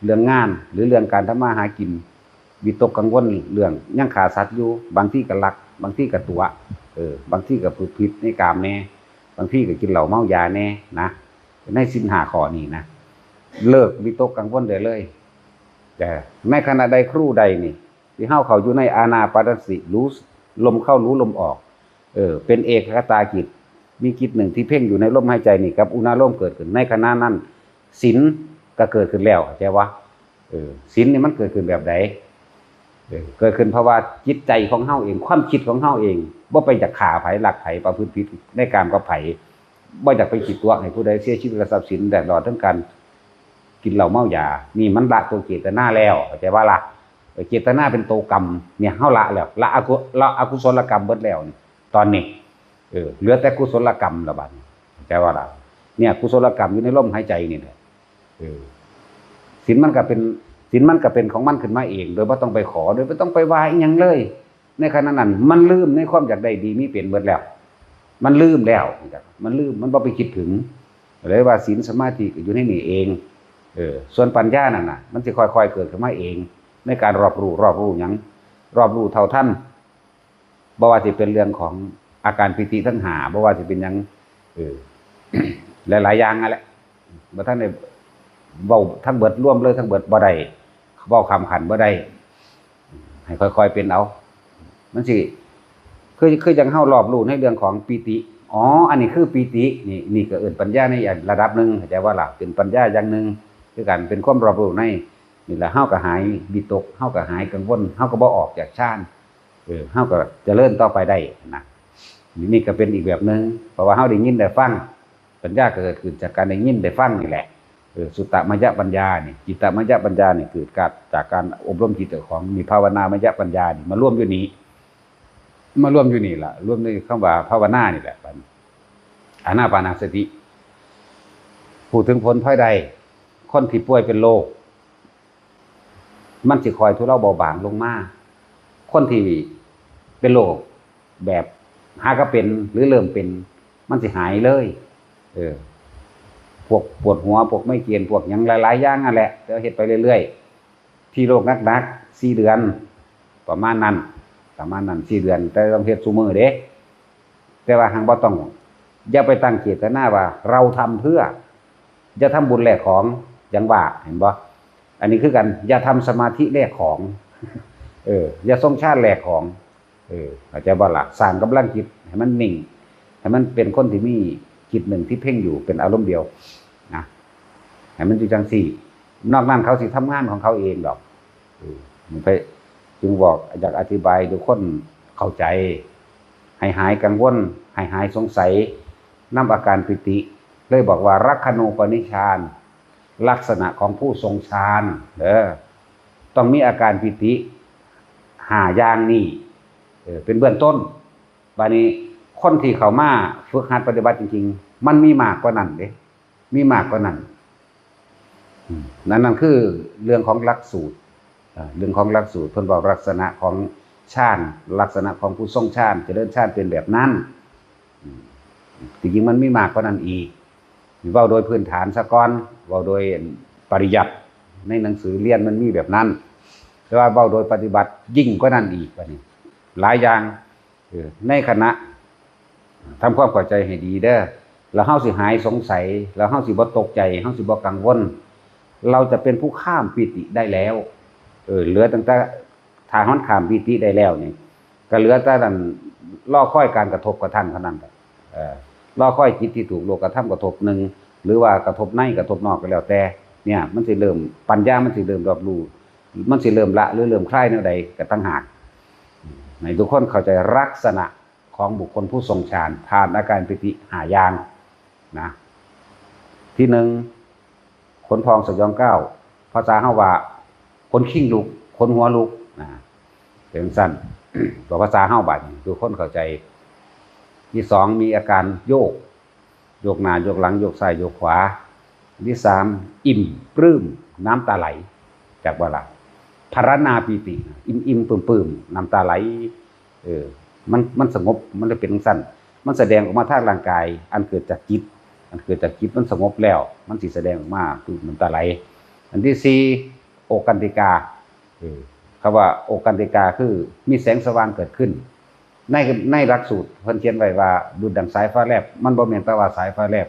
เรื่องงาน หรือเรื่องการทำมาหากิน วิตกกังวลเรื่องยังฆ่าสัตว์อยู่ บางทีก็ลัก บางทีก็ตั๋ว เออ บางทีก็ประพฤติผิดในกามแหน่ บางทีก็กินเหล้าเมายาแหน่นะ ในศีลห้าข้อนี้นะ เลิกวิตกกังวลได้เลย แต่ในขณะใดครูใดนี่ ที่เฮาเข้าอยู่ในอานาปานสติ รู้ลมเข้ารู้ลมออก เออ เป็นเอกคตาจิต มีจิตหนึ่งที่เพ่งอยู่ในลมหายใจนี่ กับอุณาโลมเกิดขึ้น ในขณะนั้น ศีลก็เกิดขึ้นแล้ว เข้าใจวะ เออ ศีลนี่มันเกิดขึ้นแบบใด เออ เกิดขึ้นเพราะว่าจิตใจของเฮาเอง ความคิดของเฮาเอง บ่ไปอยากฆ่าไผ ลักไผ ประพฤติผิดในกามกับไผ บ่อยากไปคิดตัวให้ผู้ใดเสียชีวิตและทรัพย์สิน แดดร้อนทั้งการกินเหล้าเมายา นี่มันละตัวเจตนาแล้ว เข้าใจว่าละ เออ เจตนาเป็นตัวกรรม เนี่ย เฮาละแล้ว ละอกุ ละอกุศลกรรมเบิดแล้วนี่ ตอนนี้ เออ เหลือแต่กุศลกรรมละบัดนี้ เข้าใจว่าละ เนี่ย กุศลกรรมอยู่ในลมหายใจนี่แหละ เออ ศีลมันก็เป็น ศีลมันก็เป็นของมันขึ้นมาเอง โดยบ่ต้องไปขอ โดยบ่ต้องไปว่าอิหยังเลย ในขณะนั้น มันลืมในความอยากได้ดีมีเป็นเบิดแล้ว มันลืมแล้ว มันลืม มันบ่ไปคิดถึง เลยว่าศีลสมาธิก็อยู่ในนี่เอง เออ ส่วนปัญญานั่นน่ะ มันสิค่อยๆ เกิดขึ้นมาเอง ในการรอบรู้ รอบรู้หยัง รอบรู้เท่าทัน บ่ว่าสิเป็นเรื่องของอาการปีติทั้งห้า บ่ว่าสิเป็นหยัง เออ หลายๆ อย่างนั่นแหละ บ่ทันได้เว้าทั้งเบิด รวมเลยทั้งเบิดบ่ได้ เว้าข้ามขั้นบ่ได้ ให้ค่อยๆ เป็นเอา มันสิ คือ คือจั่งเฮารอบรู้ในเรื่องของปีติ อ๋อ อันนี้คือปีติ นี่ นี่ก็เอิ้นปัญญาในระดับหนึ่ง เข้าใจว่าล่ะ เป็นปัญญาอย่างหนึ่ง คือกัน เป็นความรอบรู้ใน นี่แหละ เฮาก็หายวิตก เฮาก็หายกังวล เฮาก็บ่ออกจากฌาน เออ เฮาก็เจริญต่อไปได้นะ นี่ นี่ก็เป็นอีกแบบหนึ่ง เพราะว่าเฮาได้ยินได้ฟัง ปัญญาก็เกิดขึ้นจากการได้ยินได้ฟังนี่แหละ เออ สุตตมยปัญญานี่ จิตตมยปัญญานี่เกิดจาก จากการอบรมจิตเจ้าของ นี่ภาวนามยปัญญานี่ มารวมอยู่นี่ มารวมอยู่นี่ล่ะ รวมในคำว่าภาวนานี่แหละ บัดนี้ อานาปานสติ พูดถึงผลพลอยได้ คนที่ป่วยเป็นโรค มันสิค่อยทุเลาเบาบางลงมา คนที่เป็นโรคแบบหากะเป็นหรือเริ่มเป็น มันสิหายเลย เออ พวกปวดหัว พวกไมเกรน พวกหยังหลายๆ อย่างนั่นแหละ แต่เฮ็ดไปเรื่อยๆ ที่โรคหนักๆ สี่เดือน ประมาณนั้น ประมาณนั้น สี่เดือน แต่ต้องเฮ็ดซุมื้อเด้ แต่ว่าหั้งบ่ต้อง อย่าไปตั้งเจตนาว่าเราทำเพื่อ อย่าทำบุญแลกของ จั่งว่า เห็นบ่ อันนี้คือกัน อย่าทำสมาธิแลกของ เออ อย่าทรงฌานแลกของ เออ เข้าใจบ่ล่ะ สร้างกำลังจิตให้มันนิ่ง ให้มันเป็นคนที่มีจิตหนึ่งที่เพ่งอยู่เป็นอารมณ์เดียวนะ ให้มันอยู่จั่งซี้ นอกนั้นเขาสิทำงานของเขาเองดอก เออ มันไป จึงบอก อยากอธิบายให้ทุกคนเข้าใจ ให้หายกังวล ให้หายสงสัย นำอาการปีติ เลยบอกว่า รักขณูปนิชฌาน ลักษณะของผู้ทรงฌานเด้อ ต้องมีอาการปีติห้าอย่างนี้ เออ เป็นเบื้องต้น บาดนี้คนที่เข้ามาฝึกหัดปฏิบัติจริงๆ มันมีมากกว่านั้นเด้ มีมากกว่านั้น อืม นั่น นั่นคือเรื่องของหลักสูตร อ่า เรื่องของหลักสูตร เพิ่นบอกลักษณะของฌาน ลักษณะของผู้ทรงฌาน เจริญฌานเป็นแบบนั้น อืม ที่จริงมันมีมากกว่านั้นอีก เว้าโดยพื้นฐานซะก่อน เว้าโดยปริยัติ ในหนังสือเรียนมันมีแบบนั้น แต่ว่าเว้าโดยปฏิบัติยิ่งกว่านั้นอีก บาดนี้ หลายอย่าง เออ ในขณะทำความเข้าใจให้ดีเด้อ แล้วเฮาสิหายสงสัย แล้วเฮาสิบ่ตกใจ เฮาสิบ่กังวล เราจะเป็นผู้ข้ามปีติได้แล้ว เออ เหลือตั้งแต่ ถ้ามันข้ามปีติได้แล้วนี่ ก็เหลือแต่นั่น รอคอยการกระทบกระทั่งเท่านั้นแหละ เออ รอคอยจิตที่ถูกโลกธรรมกระทบหนึ่ง หรือว่ากระทบในกระทบนอกก็แล้วแต่ เนี่ย มันสิเริ่ม ปัญญามันสิเริ่มรับรู้ มันสิเริ่มละหรือเริ่มคลายแนวใดก็ต่างหาก ให้ทุกคนเข้าใจลักษณะของบุคคลผู้ทรงฌาน ผ่านอาการปีติห้าอย่างนะ ที่หนึ่ง ขนพองสยองก้าว ภาษาเฮาว่า ขนคิงลุก ขนหัวลุกนะ เป็นสั้น ตัวภาษาเฮาบาดนี้ ทุกคนเข้าใจ ที่สอง มีอาการโยก โยกหน้า โยกหลัง โยกซ้าย โยกขวา ที่สาม อิ่มปลื้ม น้ำตาไหล จากว่าละ พรรณนาปีติ อิ่มๆ ปลื้มๆ น้ำตาไหล เออ มัน มันสงบ มันเลยเป็นจั่งซั้น มันแสดงออกมาทางร่างกาย อันเกิดจากจิต อันเกิดจากจิตมันสงบแล้ว มันสิแสดงออกมา ปลื้ม น้ำตาไหล อันที่สี่ โอกันติกา เออ คำว่าโอกันติกาคือมีแสงสว่างเกิดขึ้น ใน ในหลักสูตรเพิ่นเขียนไว้ว่าดุจดั่งสายฟ้าแลบ มันบ่แม่นแต่ว่าสายฟ้าแลบ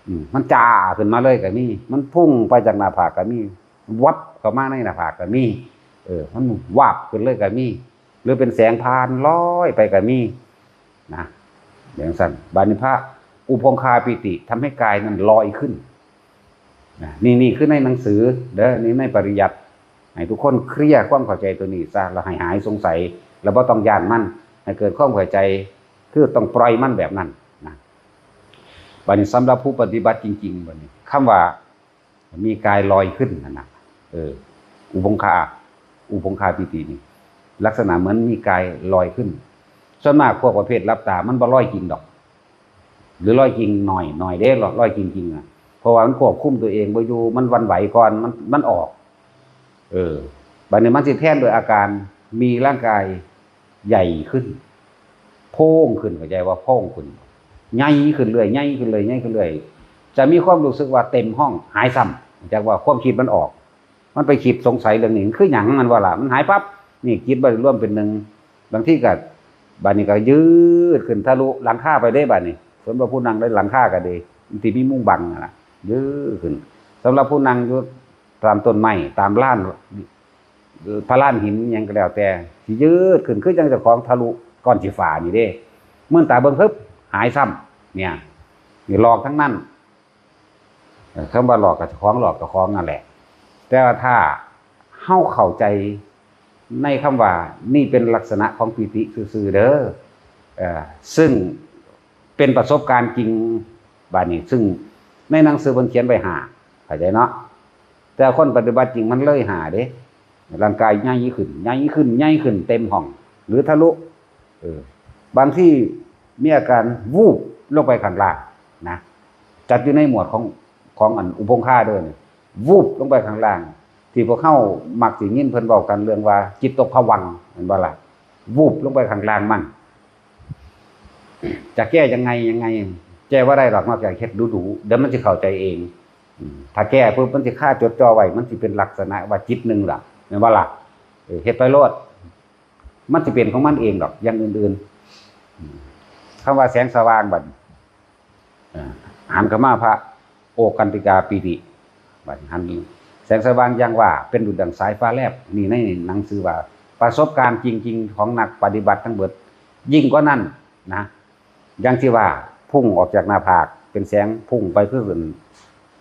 อืม มันจ้าขึ้นมาเลยก็มี มันพุ่งไปจากหน้าผากก็มี วับเข้ามาในหน้าผากก็มี เออ มันวาบขึ้นเลยก็มี หรือเป็นแสงพานลอยไปก็มี นะ อย่างนั้น บาดนี้พระอุพงคาปีติทำให้กายนั้นลอยขึ้น นะ นี่ นี่คือในหนังสือเด้อ นี่ในปริยัติ ให้ทุกคนเคลียร์ความเข้าใจตัวนี้ซะ แล้วให้หายสงสัย แล้วบ่ต้องย้านมัน ให้เกิดความเข้าใจ คือต้องปล่อยมันแบบนั้นนะ บาดนี้สำหรับผู้ปฏิบัติจริงๆ บาดนี้ คำว่ามีกายลอยขึ้นนั่นน่ะ เออ อุพงคา อุพงคาปีตินี่ ลักษณะเหมือนมีกายลอยขึ้น ส่วนมากพวกประเภทหลับตา มันบ่ลอยจริงดอก หรือลอยจริงหน่อย หน่อยเด้ ลอย ลอยจริงๆ อะ เพราะว่ามันควบคุมตัวเองบ่อยู่ มันหวั่นไหวก่อน มัน มันออก เออ บาดนี้มันสิแทนโดยอาการมีร่างกายใหญ่ขึ้น โพร่งขึ้น เข้าใจว่าโพร่งขึ้น ใหญ่ขึ้นเรื่อย ใหญ่ขึ้นเรื่อย ใหญ่ขึ้นเรื่อย จะมีความรู้สึกว่าเต็มห้อง หายซ้ำ จากว่าความคิดมันออก มันไปคิดสงสัยเรื่องนี้ มันคือหยัง มันว่าล่ะ มันหายปั๊บ นี่จิตบ่ได้รวมเป็นหนึ่ง บางทีก็ บาดนี้ก็ยืดขึ้นทะลุหลังคาไปเด้ บาดนี้ สมมุติว่าผู้นั่งในหลังคาก็ดี ที่มีมุงบังนั่นล่ะ ยืดขึ้น สำหรับผู้นั่งอยู่ตามต้นไม้ ตามลาน พระลานหินหยังก็แล้วแต่ สิยืดขึ้น คือจั่งเจ้าของทะลุก้อนขี้ฟ้านี่เด้ มื่นตาเบิ่งปึ๊บ หายซ้ำ เนี่ย นี่หลอกทั้งนั้น เอ่อ คำว่าหลอกกับเจ้าของ หลอกเจ้าของนั่นแหละ แต่ว่าถ้าเฮาเข้าใจในคำว่า นี่เป็นลักษณะของปีติซื่อๆ เด้อ เอ่อ ซึ่งเป็นประสบการณ์จริง บาดนี้ ซึ่งในหนังสือเพิ่นเขียนไว้ห้า เข้าใจเนาะ แต่คนปฏิบัติจริงมันเลยห้าเด้ ร่างกายใหญ่ขึ้น ใหญ่ขึ้น ใหญ่ขึ้น เต็มห้อง หรือทะลุ เออ บางทีมีอาการวูบลงไปข้างล่างนะ จัดอยู่ในหมวดของ ของอันอุพงคาเด้อนี่ วูบลงไปข้างล่าง ที่พวกเฮามักสิยินเพิ่นเว้ากันเรื่องว่าจิตตกผวังค์ แม่นบ่ล่ะ วูบลงไปข้างล่างมัน จะแก้ยังไงยังไง แก้บ่ได้ดอก นอกจากเฮ็ดดูๆ เดี๋ยวมันสิเข้าใจเอง อืม ถ้าแก้ปุ๊บมันสิคาจดจ่อไว้ มันสิเป็นลักษณะว่าจิตหนึ่งล่ะ แม่นบ่ล่ะ เออ เฮ็ดไปโลด มันสิเป็นของมันเองดอก อย่างอื่นๆ อืม คำว่าแสงสว่างบัด อ่า หันเข้ามาพระโอกันติกาปีติ บัดหัน แสงสว่างอย่างว่าเป็นดุจดั่งสายฟ้าแลบ นี่ในหนังสือว่า ประสบการณ์จริงๆ ของนักปฏิบัติทั้งเบิด ยิ่งกว่านั้นนะ อย่างที่ว่าพุ่งออกจากหน้าผาก เป็นแสงพุ่งไปคือ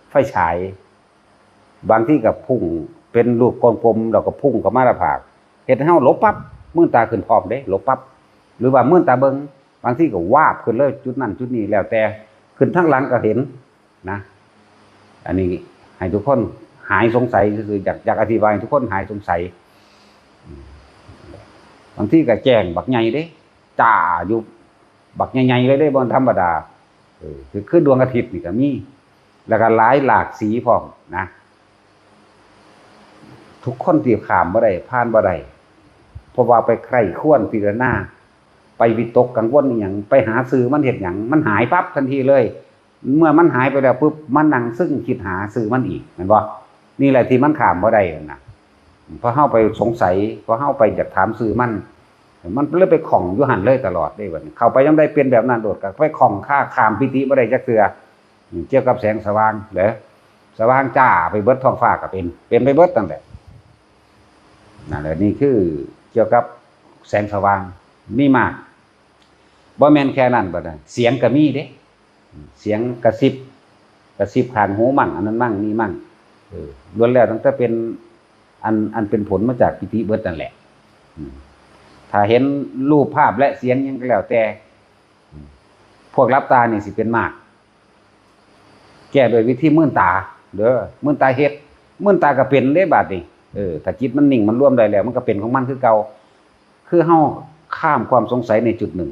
ไฟฉาย บางทีก็พุ่งเป็นลูกกลมๆ แล้วก็พุ่งเข้ามาหน้าผาก เฮ็ดให้เฮาหลบปั๊บ มืนตาขึ้นพร้อมเด้ หลบปั๊บ หรือว่ามืนตาเบิ่ง บางทีก็วาบขึ้นเลย จุดนั้นจุดนี้ แล้วแต่ ขึ้นทางหลังก็เห็นนะ อันนี้ ให้ทุกคนหายสงสัยซื่อๆ อยาก อยากอธิบายให้ทุกคนหายสงสัย อืม บางทีก็แจ้งบักใหญ่เด้ จ้าอยู่ บักใหญ่ๆ เลยเด้ บ่ธรรมดา เออ คือ คือดวงอาทิตย์นี่ก็มี แล้วก็หลายหลากสีพร้อมนะ ทุกคนที่ข้ามบ่ได้ ผ่านบ่ได้ เพราะว่าไปใคร่ครวญพิจารณา ไปวิตกกังวลอีหยัง ไปหาชื่อมันเฮ็ดหยัง มันหายปั๊บทันทีเลย เมื่อมันหายไปแล้วปุ๊บ มานั่งซึ่งคิดหาชื่อมันอีก แม่นบ่ นี่แหละที่มันข้ามบ่ได้นะ เพราะเฮาไปสงสัย เพราะเฮาไปอยากถามชื่อมัน มันเลยไปข้องอยู่หั่นเลยตลอดเด้ บัดนี้เข้าไปยังได้เป็นแบบนั้นโลด ก็ไปข้องคาข้ามปีติบ่ได้จักเทื่อ อืม เกี่ยวกับแสงสว่างเด้อ สว่างจ้าไปเบิดท้องฟ้าก็เป็น เป็นไปเบิดนั่นแหละ นั่นแหละ นี่คือเกี่ยวกับแสงสว่าง มีมาก บ่แม่นแค่นั้นบัดนี้ เสียงก็มีเด้ เสียงกระซิบ กระซิบข้างหูมั่ง อันนั้นมั่ง นี่มั่ง เออ ล้วนแล้วตั้งแต่เป็น อัน อันเป็นผลมาจากปีติเบิดนั่นแหละ อืม ถ้าเห็นรูปภาพและเสียงหยังก็แล้วแต่ อืม พวกหลับตานี่สิเป็นมาก แก้ด้วยวิธีมืนตา เด้อ มืนตาเฮ็ด มืนตาก็เป็นเด้บาดนี้ เออ ถ้าจิตมันนิ่งมันรวมได้แล้ว มันก็เป็นของมันคือเก่า คือเฮาข้ามความสงสัยในจุดหนึ่ง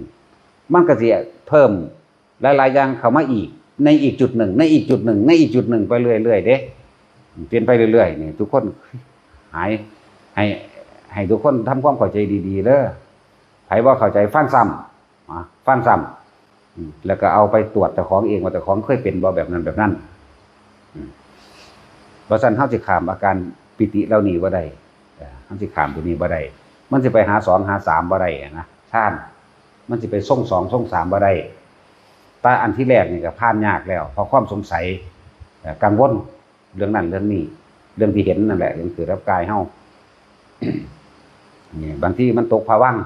มันก็สิเพิ่มหลายๆ อย่างเข้ามาอีก ในอีกจุดหนึ่ง ในอีกจุดหนึ่ง ในอีกจุดหนึ่งไปเรื่อยๆ เด้ เปลี่ยนไปเรื่อยๆ นี่ ทุกคนหาย ให้ ให้ทุกคนทำความเข้าใจดีๆ เด้อ ไผบ่เข้าใจฟังซ้ำ อ่ะ ฟังซ้ำ อืม แล้วก็เอาไปตรวจเจ้าของเองว่าเจ้าของเคยเป็นบ่แบบนั้นแบบนั้น อืม บ่ซั้นเฮาสิข้ามอาการปีติเหล่านี้บ่ได้ เอ่อ เฮาสิข้ามตัวนี้บ่ได้ มันสิไปหาสองหาสามบ่ได้นะ ฌาน มันสิไปทรงสองทรงสามบ่ได้ แต่อันที่แรกนี่ก็ผ่านยากแล้ว เพราะความสงสัย เอ่อ กังวล เรื่องนั้นเรื่องนี้ เรื่องที่เห็นนั่นแหละ เรื่องเกิดกับกายเฮา นี่ บางทีมันตกผวังค์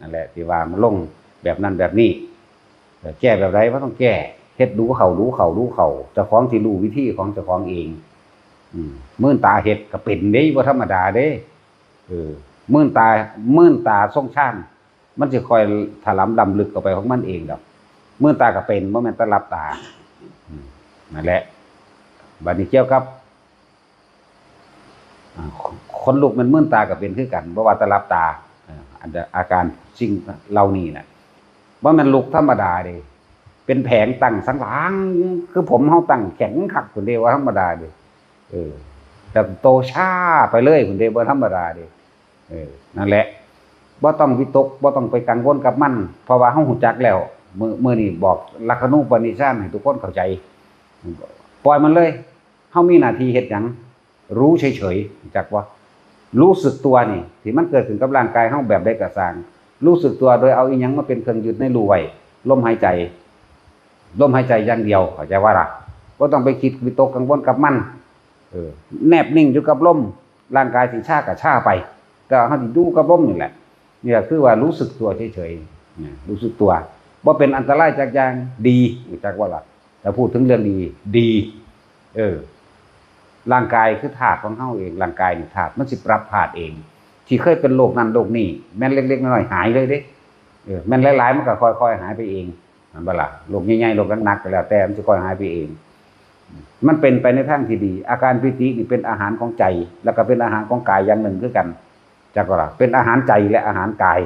นั่นแหละ ที่ว่ามันลงแบบนั้นแบบนี้ เออ แก้แบบใดบ่ต้องแก้ เฮ็ดดูเข้า ดูเข้า ดูเข้า เจ้าของสิรู้วิธีของเจ้าของเอง อืม มืนตาเฮ็ดก็เป็นเด้ บ่ธรรมดาเด้ เออ มืนตา มืนตาทรงฌาน มันสิค่อยถลำล้ำลึกเข้าไปของมันเองดอก มืนตาก็เป็น บ่แม่นแต่หลับตา อืม นั่นแหละ บัดนี้เกี่ยวกับ อ่า ข- ขนลุกแม่นมืนตาก็เป็นคือกัน บ่ว่าแต่หลับตา เอ่อ อัน อาการสิ่งเหล่านี้น่ะ บ่แม่นลุกธรรมดาเด้ เป็นแผงตั้งสันหลัง คือผมเฮาตั้งแข็งคักพู้นเด้ บ่ธรรมดาเด้ เออ แต่โตชาไปเลยพู้นเด้ บ่ธรรมดาเด้ เออ นั่นแหละ บ่ต้องวิตก บ่ต้องไปกังวลกับมัน เพราะว่าเฮารู้จักแล้ว มื้อ มื้อนี้บอกลักขณูปนิชฌานให้ทุกคนเข้าใจ ปล่อยมันเลย เฮามีหน้าที่เฮ็ดหยัง รู้เฉยๆ รู้จักบ่ รู้สึกตัวนี่ ที่มันเกิดขึ้นกับร่างกายเฮาแบบใดก็ซ่าง รู้สึกตัวโดยเอาอีหยังมาเป็นเครื่องยึดในรู้ไว้ ลมหายใจ ลมหายใจอย่างเดียว เข้าใจบ่ล่ะ บ่ต้องไปคิดวิตกกังวลกับมัน เออ แนบนิ่งอยู่กับลม ร่างกายสิชาก็ชาไป แต่เฮาสิอยู่กับลมนี่แหละ นี่ก็คือว่ารู้สึกตัวเฉยๆ เนี่ย รู้สึกตัว บ่เป็นอันตรายจักอย่าง ดี รู้จักบ่ล่ะ ถ้าพูดถึงเรื่องดี ดี เออ ร่างกายคือธาตุของเฮาเอง ร่างกายนี่ธาตุ มันสิปรับธาตุเอง ที่เคยเป็นโรคนั่นโรคนี้ แม่นเล็กๆ น้อยๆ หายเลยเด้ เออ แม่นหลายๆ มันก็ค่อยๆ หายไปเอง แม่นบ่ล่ะ โรคใหญ่ๆ โรคหนักๆ ก็แล้วแต่ มันสิค่อยหายไปเอง มันเป็นไปในทางที่ดี อาการปีตินี่เป็นอาหารของใจ แล้วก็เป็นอาหารของกายอย่างหนึ่งคือกัน จักบ่ล่ะ เป็นอาหารใจและอาหารกาย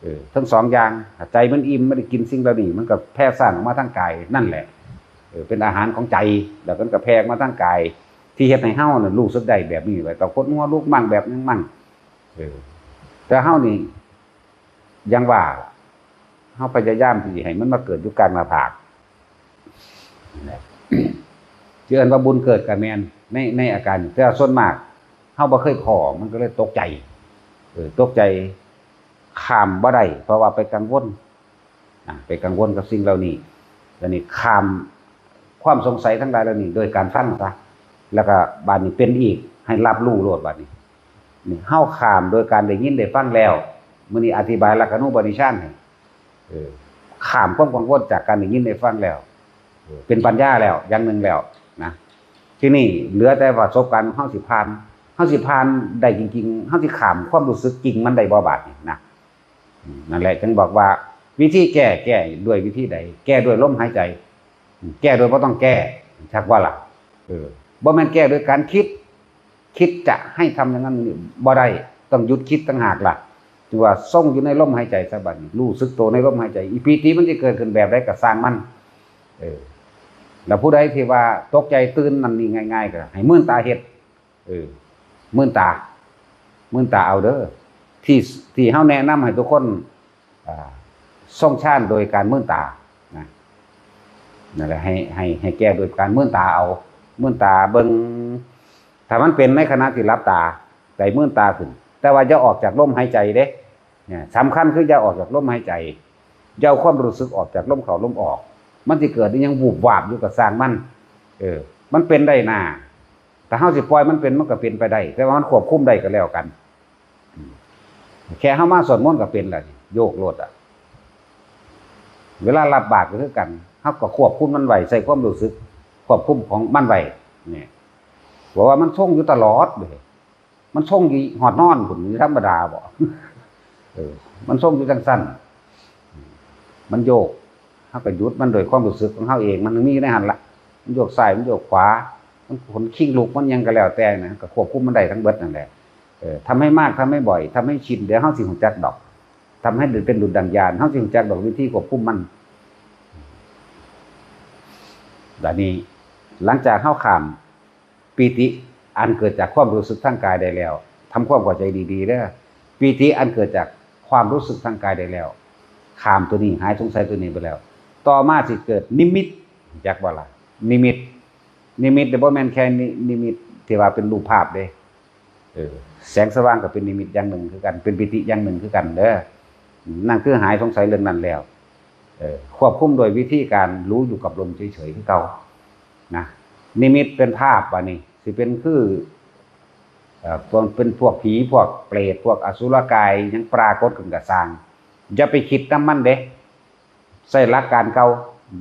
เออ ทั้งสองอย่าง ถ้าใจมันอิ่ม มันได้กินสิ่งเหล่านี้ มันก็แผ่ซ่านออกมาทางกายนั่นแหละ เออ เป็นอาหารของใจ แล้วมันก็แผ่ออกมาทางกาย ที่เฮ็ดให้เฮาน่ะรู้สึกได้แบบนี้ แล้วก็ขนหัวลุกมั่งแบบหยังมั่ง เออ แต่เฮานี่ อย่างว่า เฮาพยายามที่ให้มันมาเกิดอยู่กลางหน้าผาก นั่นแหละ ที่เอิ้นว่าบุญเกิดก็แม่น ใน ในอาการ แต่ส่วนมาก เฮาบ่เคยพ้อ มันก็เลยตกใจ เออ ตกใจ ข้ามบ่ได้ เพราะว่าไปกังวล อ่ะ ไปกังวลกับสิ่งเหล่านี้ แล้วนี่ข้ามความสงสัยทั้งหลายเหล่านี้โดยการฟังซะ แล้วก็บาดนี้เป็นอีก ให้รับรู้โลดบาดนี้ นี่ เฮาข้ามโดยการได้ยินได้ฟังแล้ว มื้อนี้อธิบายลักขณูปนิชฌานให้ เออ ข้ามความกังวลจากการได้ยินได้ฟังแล้ว เออ เป็นปัญญาแล้ว อย่างหนึ่งแล้วนะ ทีนี้เหลือแต่ประสบการณ์ของเฮาสิผ่าน เฮาสิผ่านได้จริงๆ เฮาสิข้ามความรู้สึกจริงมันได้บ่บาดนี้นะ อืม นั่นแหละ จึงบอกว่าวิธีแก้ แก้ด้วยวิธีใด แก้ด้วยลมหายใจ อืม แก้โดยบ่ต้องแก้ จักบ่ล่ะ เออ บ่แม่นแก้ด้วยการคิด คิดจะให้ทำอย่างนั้นนี่บ่ได้ ต้องหยุดคิดต่างหากล่ะ ที่ว่าทรงอยู่ในลมหายใจซะบัดนี้ รู้สึกตัวในลมหายใจ อีปีติมันจะเกิดขึ้นแบบใดก็ช่างมัน เออ แล้วผู้ใดที่ว่าตกใจตื่นนั่นนี่ง่ายๆ ก็ให้มื่นตาเฮ็ด เออ มื่นตา มื่นตาเอาเด้อ ที่ ที่เฮาแนะนำให้ทุกคน อ่า ทรงฌานโดยการมื่นตา นะ นั่นแหละ ให้ ให้ ให้แก้โดยการมื่นตาเอา มื่นตาเบิ่ง ถ้ามันเป็นในขณะที่หลับตา ใจมื่นตาขึ้น แต่ว่าอย่าออกจากลมหายใจเด้ เนี่ย สำคัญคืออย่าออกจากลมหายใจ อย่าเอาความรู้สึกออกจากลมเข้าลมออก มันสิเกิดอิหยังวูบวาบอยู่ก็ช่างมัน เออ มันเป็นได้น่า ถ้าเฮาสิปล่อยมันเป็น มันก็เป็นไปได้ แต่ว่ามันควบคุมได้ก็แล้วกัน อืม แค่เฮามาสวดมนต์ก็เป็นแล้วนี่ โยกโลดอะ เวลารับบาตรก็คือกัน เฮาก็ควบคุมมันไว้ ใช้ความรู้สึกควบคุมของมันไว้ เนี่ย เพราะว่ามันทรงอยู่ตลอดเลย มันทรงอยู่ฮอดนอนพุ้น ธรรมดาบ่ เออ มันทรงอยู่จังซั่น มันโยก เฮาก็หยุดมันโดยความรู้สึกของเฮาเอง มันมีอยู่ในหั่นละ มันโยกซ้าย มันโยกขวา มันขนคิงลุก มันหยังก็แล้วแต่นะ ก็ควบคุมมันได้ทั้งเบิดนั่นแหละ เออ ทำให้มาก ทำให้บ่อย ทำให้ชิน เดี๋ยวเฮาสิรู้จักดอก ทำให้เป็นดุจดั่งยาน เฮาสิรู้จักดอกวิธีควบคุมมัน บัดนี้ หลังจากเฮาข้าม ปีติอันเกิดจากความรู้สึกทางกายได้แล้ว ทำความเข้าใจดีๆเด้อ ปีติอันเกิดจากความรู้สึกทางกายได้แล้ว ข้ามตัวนี้ หายสงสัยตัวนี้ไปแล้ว ต่อมาสิเกิดนิมิต จักบ่ล่ะ นิมิต นิมิตเนี่ยบ่แม่นแค่นิ นิมิตที่ว่าเป็นรูปภาพเด้ เออ แสงสว่างก็เป็นนิมิตอย่างหนึ่งคือกัน เป็นปีติอย่างหนึ่งคือกันเด้อ นั่นคือหายสงสัยเรื่องนั้นแล้ว เออ ควบคุมโดยวิธีการรู้อยู่กับลมเฉยๆคือเก่า นะ นิมิตเป็นภาพ บัดนี้ สิเป็นคือ เอ่อ พวก เป็นพวกผี พวกเปรต พวกอสุรกาย หยังปรากฏขึ้นก็ซ่าง อย่าไปคิดนำมันเด้ ใช้หลักการเก่า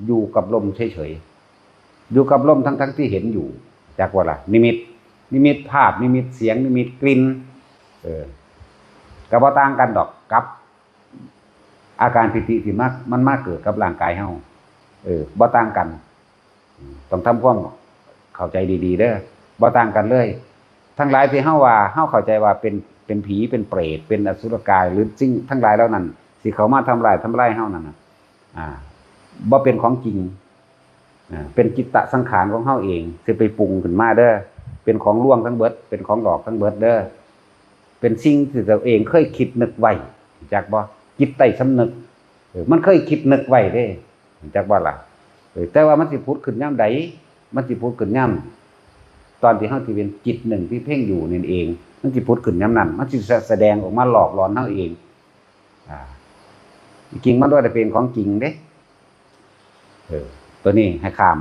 อยู่กับลมเฉยๆ อยู่กับลมทั้งๆที่เห็นอยู่ จักว่าล่ะ นิมิต นิมิตภาพ นิมิตเสียง นิมิตกลิ่น เออ ก็บ่ต่างกันดอกกับ อาการปีติที่มา มันมาเกิดกับร่างกายเฮา เออ บ่ต่างกัน ต้องทำความเข้าใจดีๆเด้อ บ่ต่างกันเลย ทั้งหลายที่เฮาว่า เฮาเข้าใจว่าเป็น เป็นผี เป็นเปรต เป็นอสุรกาย หรือสิ่งทั้งหลายเหล่านั้น สิเข้ามาทำลาย ทำลายเฮานั่นน่ะ อ่า บ่เป็นของจริง อ่า เป็นจิตตสังขารของเฮาเอง สิไปปรุงขึ้นมาเด้อ เป็นของลวงทั้งเบิด เป็นของหลอกทั้งเบิดเด้อ เป็นสิ่งที่ตัวเองเคยคิดนึกไว้ จักบ่ จิตใต้สำนึก เออ มันเคยคิดนึกไว้เด้ จักบ่ล่ะ เออ แต่ว่ามันสิผุดขึ้นยามใด มันสิผุดขึ้นยาม ตอนที่เฮาที่เป็นจิตหนึ่งที่เพ่งอยู่นั่นเอง มันสิผุดขึ้นยามนั้น มันสิแสดงออกมาหลอกหลอนเฮาเอง อ่า จริงมันบ่ได้เป็นของจริงเด้ เออ ตัวนี้ให้ข้าม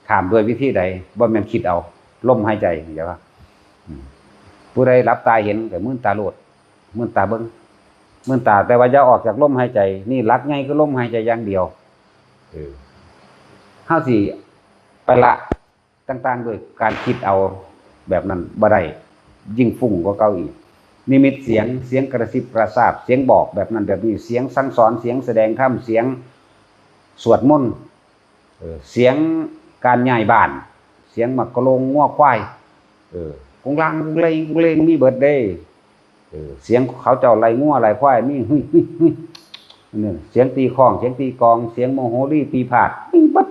ข้ามด้วยวิธีใด บ่แม่นคิดเอา ลมหายใจ เข้าใจปะ อืม ผู้ใดหลับตาเห็นก็มื่นตาโลด มื่นตาเบิ่ง มื่นตา แต่ว่าอย่าออกจากลมหายใจ นี่หลักใหญ่คือลมหายใจอย่างเดียว เออ เฮาสิไปละต่างๆด้วยการคิดเอาแบบนั้นบ่ได้ ยิ่งฟุ้งกว่าเก่าอีก นิมิตเสียง เสียงกระซิบกระซาบ เสียงบอกแบบนั้นแบบนี้ เสียงสั่งสอน เสียงแสดงธรรม เสียงสวดมนต์ เออ เสียงการย้ายบ้าน เสียงหมากกะโลงงัวควาย เออ กุงลางกุงเลงกุงเลงมีเบิดเด้ เออ เสียงเขาเจ้าไล่งัวไล่ควายมี หึ่ยหึ่ยหึ่ย เนี่ย เสียงตีค้อง เสียงตีกลอง เสียงโมโหรีตีพาด มีเบิด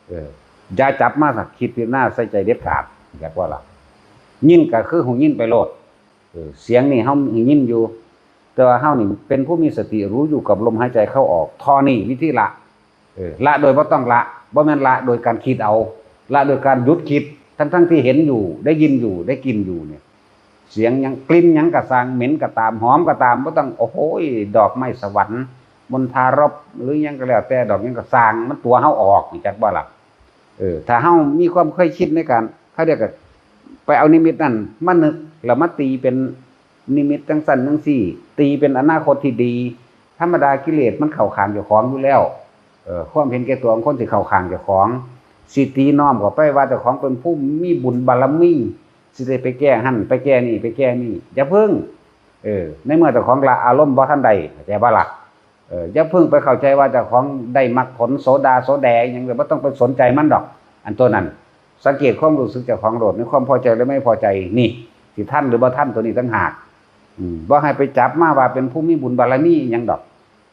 เออ อย่าจับมาคิดพิจารณาใส่ใจเด็ดขาด จักว่าล่ะ ยินก็คือหูยินไปโลด เออ เสียงนี่เฮาหูยินอยู่ แต่ว่าเฮานี่เป็นผู้มีสติรู้อยู่กับลมหายใจเข้าออก เท่านี้วิธีละ เออ ละโดยบ่ต้องละ บ่แม่นละโดยการคิดเอา ละโดยการหยุดคิด ทั้งๆที่เห็นอยู่ ได้ยินอยู่ ได้กลิ่นอยู่เนี่ย เสียงหยัง กลิ่นหยังก็ซ่าง เหม็นก็ตาม หอมก็ตาม บ่ต้อง โอ้โหย ดอกไม้สวรรค์ มณฑารพ หรือหยังก็แล้วแต่ ดอกหยังก็ซ่าง มันตั๋วเฮาออก จักบ่ล่ะ เออ ถ้าเฮามีความเคยชินในการ เขาเรียกว่า ไปเอานิมิตนั่นมานึก แล้วมาตีเป็นนิมิตจังซั่นจังซี่ ตีเป็นอนาคตที่ดี ธรรมดากิเลสมันเข้าข้างเจ้าของอยู่แล้ว เออ ความเห็นแก่ตัวของคนสิเข้าข้างเจ้าของ สิตีน้อมเข้าไปว่าเจ้าของเป็นผู้มีบุญบารมี สิได้ไปแก้หั่น ไปแก้นี่ ไปแก้นี่ อย่าเพิ่ง เออ ในเมื่อเจ้าของละอารมณ์บ่ทันได้ เข้าใจบ่ล่ะ เออ อย่าเพิ่งไปเข้าใจว่าเจ้าของได้มรรคผลโสดาโสแดหยัง บ่ต้องไปสนใจมันดอก อันตัวนั้น สังเกตความรู้สึกเจ้าของโลด ในความพอใจและไม่พอใจ นี่ สิทันหรือบ่ทัน ตัวนี้ต่างหาก อืม บ่ให้ไปจับมาว่าเป็นผู้มีบุญบารมีอิหยังดอก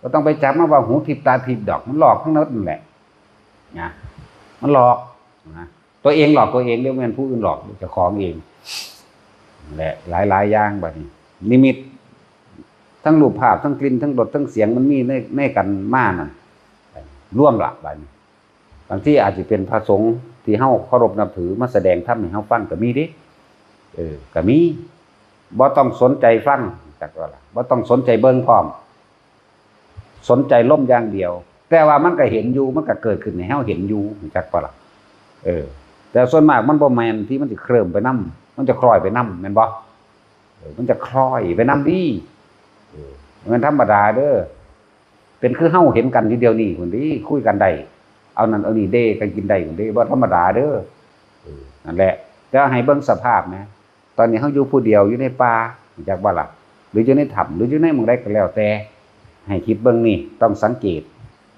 บ่ต้องไปจับมาว่าหูทิพย์ตาทิพย์ดอก มันหลอกทั้งนั้นแหละ นะ มันหลอก นะ ตัวเองหลอกตัวเองเด้ บ่แม่นผู้อื่นหลอก เจ้าของเอง แหละ หลายๆ อย่างบัดนี้ นิมิต ทั้งรูปภาพ ทั้งกลิ่น ทั้งรส ทั้งเสียง มันมีใน ในกันมานั่น รวมละบัดนี้ บางทีอาจสิเป็นพระสงฆ์ที่เฮาเคารพนับถือมาแสดงธรรมให้เฮาฟังก็มีเด้ เออ ก็มี บ่ต้องสนใจฟัง จักว่าล่ะ บ่ต้องสนใจเบิ่งพร้อม สนใจลมอย่างเดียว แต่ว่ามันก็เห็นอยู่ มันก็เกิดขึ้นให้เฮาเห็นอยู่ จักว่าล่ะ เออ แต่ส่วนมากมันบ่แม่นที่มันสิเคลิ้มไปนำ มันจะคล้อยไปนำ แม่นบ่ เออ มันจะคล้อยไปนำเด้ เออ มันธรรมดาเด้อ เป็นคือเฮาเห็นกันอยู่เดี๋ยวนี้พุ้นเด้ คุยกันได้ เอานั่นเอานี่เด้กันกินได้พุ้นเด้ บ่ธรรมดาเด้อ เออ นั่นแหละ แต่ให้เบิ่งสภาพนะ ตอนนี้เฮาอยู่ผู้เดียวอยู่ในป่า จักบ่ล่ะ หรืออยู่ในถ้ำ หรืออยู่ในหม่องใดก็แล้วแต่ ให้คิดเบิ่งนี่ ต้องสังเกต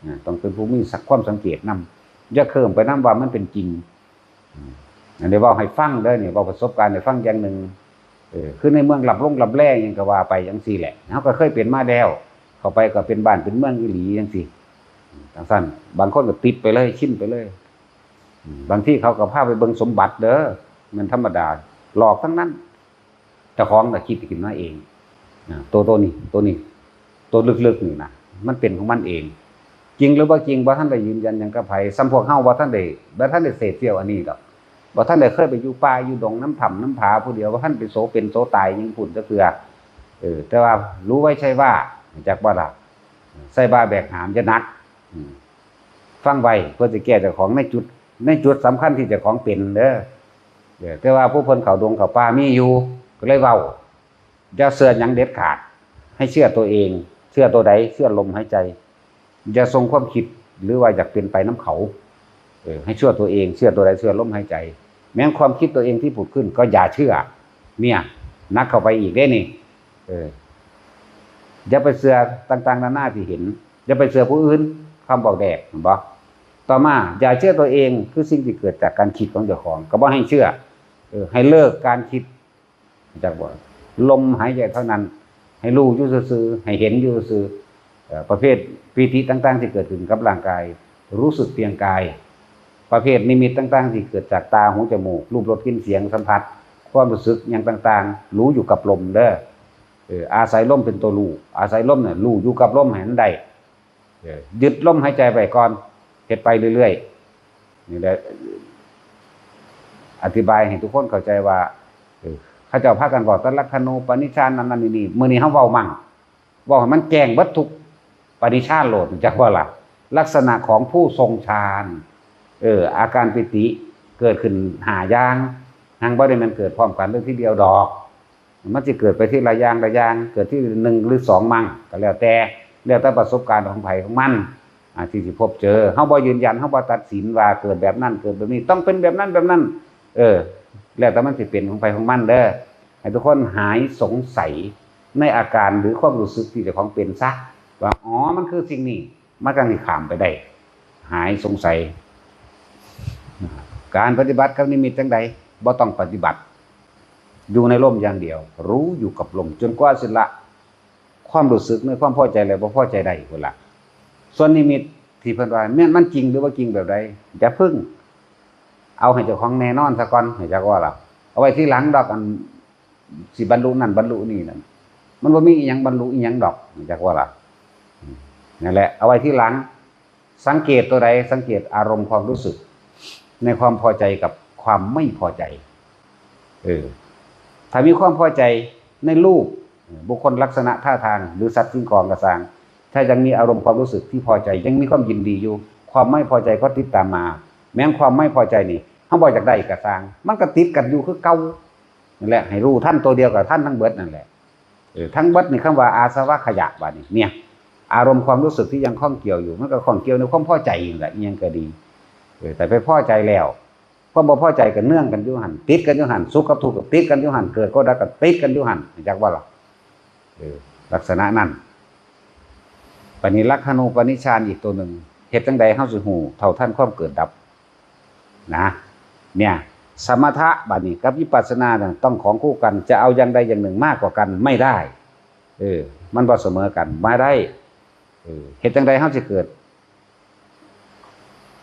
อ่า ต้องเป็นผู้มีสักความสังเกตนำ อย่าเคลิ้มไปนำว่ามันเป็นจริง อืม อันนี้เว้าให้ฟังเด้อนี่ เว้าประสบการณ์ให้ฟังอย่างหนึ่ง เออ คือในเมืองลับลงลับแลหยังก็ว่าไปจังซี่แหละ เฮาก็เคยเป็นมาแล้ว เข้าไปก็เป็นบ้านเป็นเมืองอีหลีจังซี่ อืม จังซั่น บางคนก็ติดไปเลย ชินไปเลย อืม บางทีเขาก็พาไปเบิ่งสมบัติเด้อ มันธรรมดา หลอกทั้งนั้น เจ้าของน่ะคิดขึ้นมาเอง อ่า ตัว ตัวนี้ ตัวนี้ ตัวลึกๆนี่นะ มันเป็นของมันเอง จริงหรือบ่จริง บ่ทันได้ยืนยันหยังกับไผ ส่ำพวกเฮาบ่ทันได้ บ่ทันได้เสพเสี้ยวอันนี้ดอก บ่ทันได้เคยไปอยู่ป่าอยู่ดงนำถ้ำนำผาผู้เดียว บ่ทันไปโสเป็นโสตายหยังพุ้นจักเทื่อ เออ แต่ว่ารู้ไว้ใช่ว่า จักบ่ล่ะ ใส่บ่าแบกหามจะหนัก อืม ฟังไว้เพื่อสิแก้เจ้าของในจุด ในจุดสำคัญที่เจ้าของเป็นเด้อ เออ แต่ว่าผู้เพิ่นเข้าดงเข้าป่ามีอยู่ ก็เลยเว้า อย่าเชื่อหยังเด็ดขาด ให้เชื่อตัวเอง เชื่อตัวใด เชื่อลมหายใจ อย่าส่งความคิด หรือว่าอยากเป็นไปนำเขา เออ ให้เชื่อตัวเอง เชื่อตัวใด เชื่อลมหายใจ แม้นความคิดตัวเองที่ผุดขึ้นก็อย่าเชื่อ เนี่ย หนักเข้าไปอีกเด้นี่ เออ อย่าไปเชื่อต่างๆนานาที่เห็น อย่าไปเชื่อผู้อื่น คำเว้าแดก เห็นบ่ ต่อมา อย่าเชื่อตัวเอง คือสิ่งที่เกิดจากการคิดของเจ้าของ ก็บ่ให้เชื่อ เออ ให้เลิกการคิด จักบ่ ลมหายใจเท่านั้น ให้รู้อยู่ซื่อๆ ให้เห็นอยู่ซื่อๆ เอ่อ ประเภทปีติต่างๆที่เกิดขึ้นกับร่างกาย รู้สึกเพียงกาย ประเภทนิมิตต่างๆที่เกิดจากตา หู จมูก รูป รส กลิ่น เสียง สัมผัส ความรู้สึกหยังต่างๆ รู้อยู่กับลมเด้อ เออ อาศัยลมเป็นตัวรู้ อาศัยลมเนี่ยรู้อยู่กับลมให้มันได้ เออ ยึดลมหายใจไว้ก่อน เฮ็ดไปเรื่อยๆ นี่แหละ อธิบายให้ทุกคนเข้าใจว่า เออ เขาเจ้าพากันบอกแต่ลักขณูปนิชฌานนั่นนั่นนี่นี่ มื้อนี้เฮาเว้ามั่ง เว้าให้มันแจ้งเบิดทุกปนิชฌานโลด จักว่าล่ะ ลักษณะของผู้ทรงฌาน เออ อาการปีติเกิดขึ้นห้าอย่าง หังบ่ได้แม่นเกิดพร้อมกันเลยทีเดียวดอก มันสิเกิดไปทีละอย่างละอย่าง เกิดทีหนึ่งหรือสองมั่ง ก็แล้วแต่ แล้วแต่ประสบการณ์ของไผของมัน อ่า ที่สิพบเจอ เฮาบ่ยืนยัน เฮาบ่ตัดสินว่าเกิดแบบนั้น เกิดแบบนี้ ต้องเป็นแบบนั้นแบบนั้น เออ แล้วแต่มันสิเป็นของไผของมันเด้อ ให้ทุกคนหายสงสัยในอาการหรือความรู้สึกที่เจ้าของเป็นซะ ว่า อ๋อ มันคือสิ่งนี้ มันจั่งสิข้ามไปได้ หายสงสัย การปฏิบัติกับนิมิตจั่งใด บ่ต้องปฏิบัติ อยู่ในลมอย่างเดียว รู้อยู่กับลม จนกว่าสิละความรู้สึกในความพอใจและบ่พอใจได้พุ้นล่ะ ส่วนนิมิตที่เพิ่นว่า แม่นมันจริงหรือบ่จริงแบบใด อย่าเพิ่งเอาให้เจ้าของแน่นอนซะก่อน ให้จักว่าล่ะ เอาไว้ทีหลังดอก อันสิบรรลุนั่นบรรลุนี่นั่น มันบ่มีอิหยังบรรลุอิหยังดอก จักว่าล่ะ นั่นแหละ เอาไว้ทีหลัง สังเกตตัวใด สังเกตอารมณ์ความรู้สึก ในความพอใจกับความไม่พอใจ เออ ถ้ามีความพอใจในรูป บุคคล ลักษณะ ท่าทาง หรือสัตว์สิ่งของก็ซ่าง ถ้ายังมีอารมณ์ความรู้สึกที่พอใจ ยังมีความยินดีอยู่ ความไม่พอใจก็ติดตามมา แม้นความไม่พอใจนี่ เฮาบ่อยากได้ก็ซ่าง มันก็ติดกันอยู่คือเก่า นั่นแหละ ให้รู้ทันตัวเดียวก็ทันทั้งเบิดนั่นแหละ เออ ทั้งเบิดนี่คำว่าอาสวะขยะบัดนี้ เนี่ย อารมณ์ความรู้สึกที่ยังข้องเกี่ยวอยู่ มันก็ข้องเกี่ยวในความพอใจนั่นแหละ อิหยังก็ดี เออ แต่ไปพอใจแล้ว ความบ่พอใจก็เนื่องกันอยู่หั่น ติดกันอยู่หั่น สุขกับทุกข์ก็ติดกันอยู่หั่น เกิดก็ดับก็ติดกันอยู่หั่น จักว่าล่ะ เออ ลักษณะนั้น บัดนี้ลักขณูปนิชฌานอีกตัวหนึ่ง เฮ็ดจั่งใดเฮาสิฮู้เท่าทันความเกิดดับ นะ เนี่ย สมถะบัดนี้กับวิปัสสนาน่ะต้องของคู่กัน จะเอาอย่างใดอย่างหนึ่งมากกว่ากันไม่ได้ เออ มันบ่เสมอกัน บ่ได้ เออ เฮ็ดจั่งใดเฮาสิเกิด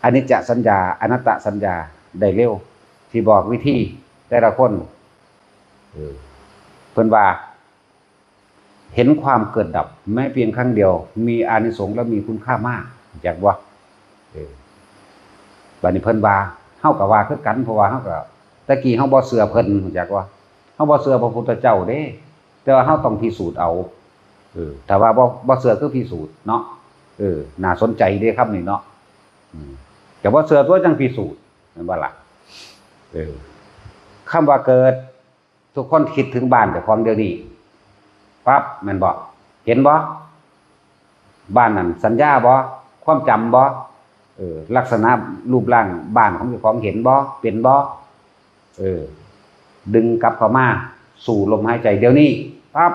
อนิจจสัญญา อนัตตสัญญาได้เร็ว ที่บอกวิธีแต่ละคน เออ เพิ่นว่า เห็นความเกิดดับแม้เพียงครั้งเดียว มีอานิสงส์และมีคุณค่ามาก จักบ่ เออ บัดนี้เพิ่นว่า เฮาก็ว่าคือกัน เพราะว่าเฮาก็ แต่กี้เฮาบ่เชื่อเพิ่น จักบ่ เฮาบ่เชื่อพระพุทธเจ้าเด้ แต่ว่าเฮาต้องพิสูจน์เอา เออ ถ้าว่าบ่ บ่เชื่อคือพิสูจน์เนาะ เออ น่าสนใจเด้คำนี้เนาะ อืม แต่บ่เชื่อตัวจั่งพิสูจน์ แม่นบ่ล่ะ เออ คำว่าเกิด ทุกคนคิดถึงบ้านเจ้าของเดี๋ยวนี้ปั๊บ แม่นบ่ เห็นบ่ บ้านนั้นสัญญาบ่ ความจำบ่ เออ ลักษณะรูปร่างบ้านของเจ้าของเห็นบ่ เป็นบ่ เออ ดึงกลับเข้ามาสู่ลมหายใจเดี๋ยวนี้ปั๊บ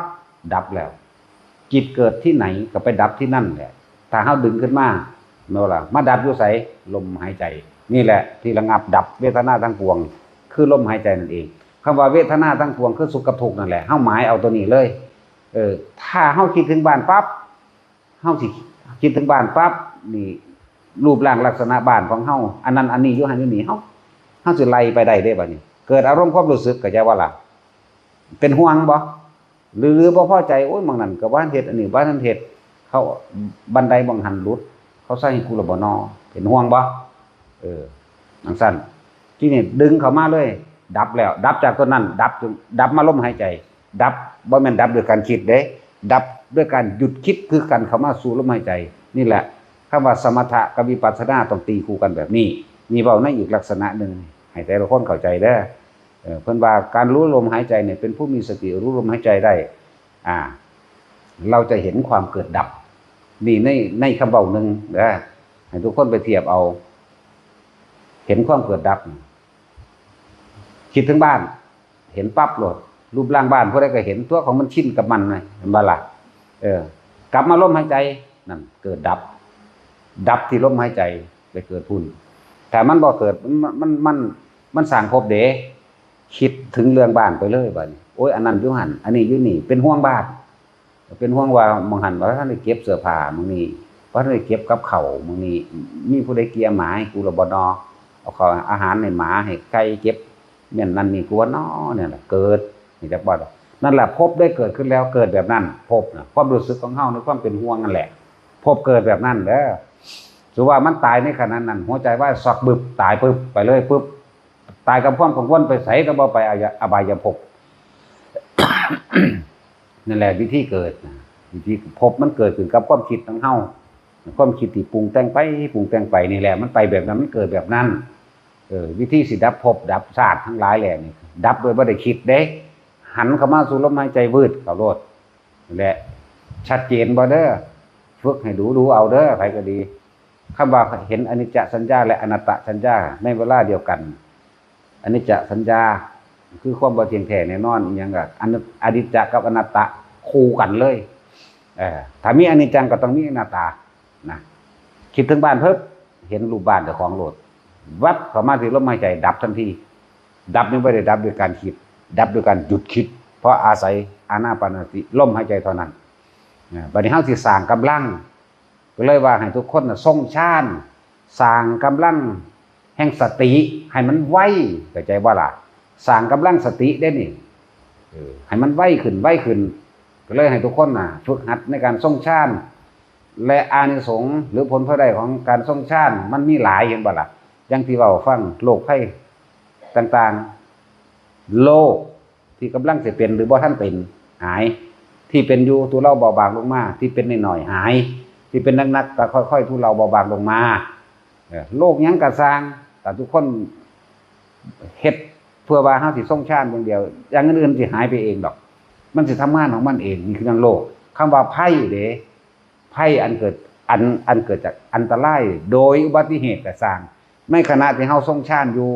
ดับแล้ว จิตเกิดที่ไหนก็ไปดับที่นั่นแหละ ถ้าเฮาดึงขึ้นมา แม่นบ่ล่ะ มาดับอยู่ไส ลมหายใจ นี่แหละที่ระงับดับเวทนาทั้งปวง คือลมหายใจนั่นเอง คำว่าเวทนาทั้งปวงคือสุขกับทุกข์นั่นแหละ เฮาหมายเอาตัวนี้เลย เออ ถ้าเฮาคิดถึงบ้านปั๊บ เฮาสิคิดถึงบ้านปั๊บ นี่ รูปร่างลักษณะบ้านของเฮา อันนั้นอันนี้อยู่หั่นอยู่นี่ เฮา เฮาสิไล่ไปได้เด้บัดนี้ เกิดอารมณ์ความรู้สึก เข้าใจบ่ล่ะ เป็นห่วงบ่ หรือ หรือบ่พอใจ โอ้ย หม่องนั้นก็บ่ทันเฮ็ด อันนี้บ่ทันเฮ็ด เขา บันไดหม่องหั่นหลุด เขาใส่ให้กูแล้วบ่น้อ เป็นห่วงบ่ เออ จั่งซั้น ทีนี้ดึงเข้ามาเลย ดับแล้ว ดับจากตัวนั้น ดับจน ดับมาลมหายใจ ดับ บ่แม่นดับด้วยการคิดเด้ ดับด้วยการหยุดคิดคือกันเข้ามาสู่ลมหายใจ นี่แหละ คำว่าสมถะกับวิปัสสนาต้องตีคู่กันแบบนี้ นี่เว้าในอีกลักษณะหนึ่ง ให้แต่ละคนเข้าใจเด้อ เออ เพิ่นว่าการรู้ลมหายใจเนี่ย เป็นผู้มีสติรู้ลมหายใจได้ อ่า เราจะเห็นความเกิดดับ นี่ใน ในคำเว้าหนึ่งเด้อ ให้ทุกคนไปเทียบเอา เห็นความเกิดดับ คิดถึงบ้าน เห็นปั๊บโลด รูปร่างบ้านผู้ใดก็เห็นตัวของมันชินกับมันไง เห็นบ่ล่ะ เออ กลับมาลมหายใจ นั่นเกิดดับ ดับที่ลมหายใจ ไปเกิดพุ้น ถ้ามันบ่เกิด มัน มัน มัน มันสร้างภพเด้ คิดถึงเรื่องบ้านไปเลยบัดนี้ โอ้ย อันนั้นอยู่หั่น อันนี้อยู่นี่ เป็นห่วงบ้าน เป็นห่วงว่าหม่องหั่นบ่ทันได้เก็บเสื้อผ้า หม่องนี้บ่ทันได้เก็บกับข้าว หม่องนี้มีผู้ใดเกลี่ยหมาให้กูแล้วบ่น้อ เอาข้าวอาหารให้หมาให้ไก่เก็บ แม่นนั่นนี่กูว่าน้อ เนี่ยแหละเกิด นี่จักบ่ล่ะ นั่นแหละภพได้เกิดขึ้นแล้ว เกิดแบบนั้น ภพน่ะ ความรู้สึกของเฮาในความเป็นห่วงนั่นแหละ ภพเกิดแบบนั้นเด้อ สมมุติว่ามันตายในขณะนั้น หัวใจวายช็อกบึบ ตายปึ๊บ ไปเลยปึ๊บ ตายกับความกังวล ไปไสก็บ่ไปอายะ อบายภพ นั่นแหละวิธีเกิดนะ วิธีภพมันเกิดขึ้นกับความคิดของเฮา ความคิดที่ปรุงแต่งไป ปรุงแต่งไปนี่แหละ มันไปแบบนั้น มันเกิดแบบนั้น เออ วิธีสิดับภพดับชาติทั้งหลายแหล่นี่ ดับโดยบ่ได้คิดเด้ หันเข้ามาสู่ลมหายใจ วืดเข้าโลด และชัดเจนบ่เด้อ ฝึกให้ดูดูเอาเด้อ ไผก็ดี คำว่าเห็นอนิจจสัญญาและอนัตตสัญญาในเวลาเดียวกัน อนิจจสัญญา คือความบ่เที่ยงแท้แน่นอน อิหยังก็ อนิจ อนิจจกับอนัตตาคู่กันเลย เออ ถ้ามีอนิจจังก็ต้องมีอนัตตา นะ คิดถึงบ้านเพิ่บ เห็นรูปบ้านเจ้าของโลด วับเข้ามาที่ลมหายใจ ดับทันที ดับนี่บ่ได้ดับด้วยการคิด ดับด้วยการหยุดคิด เพราะอาศัยอานาปานสติ ลมหายใจเท่านั้น นะ บัดนี้เฮาสิสร้างกำลัง ก็เลยว่าให้ทุกคนน่ะทรงฌาน สร้างกำลังแห่งสติให้มันไว เข้าใจบ่ล่ะ สร้างกำลังสติเด้นี่ เออ ให้มันไวขึ้น ไวขึ้น ก็เลยให้ทุกคนน่ะ ฝึกหัดในการทรงฌาน และอานิสงส์หรือผลพลอยได้ของการทรงฌาน มันมีหลาย เห็นบ่ล่ะ อย่างที่เว้าฟัง โรคภัยต่างๆ โรคที่กำลังสิเป็นหรือบ่ทันเป็น หาย ที่เป็นอยู่ทุเลาเบาบางลงมา ที่เป็นน้อยๆ หาย ที่เป็นหนักๆ ก็ค่อยๆ ทุเลาเบาบางลงมา เออ โรคหยังก็ซ่าง ถ้าทุกคนเฮ็ดเพื่อว่าเฮาสิทรงฌานอย่างเดียว อย่างอื่นๆ สิหายไปเองดอก มันสิทำงานของมันเอง นี่คือเรื่องโรค คำว่าภัยเด้ ภัยอันเกิด อัน อันเกิดจากอันตรายโดยอุบัติเหตุก็ซ่าง ในขณะที่เฮาทรงฌานอยู่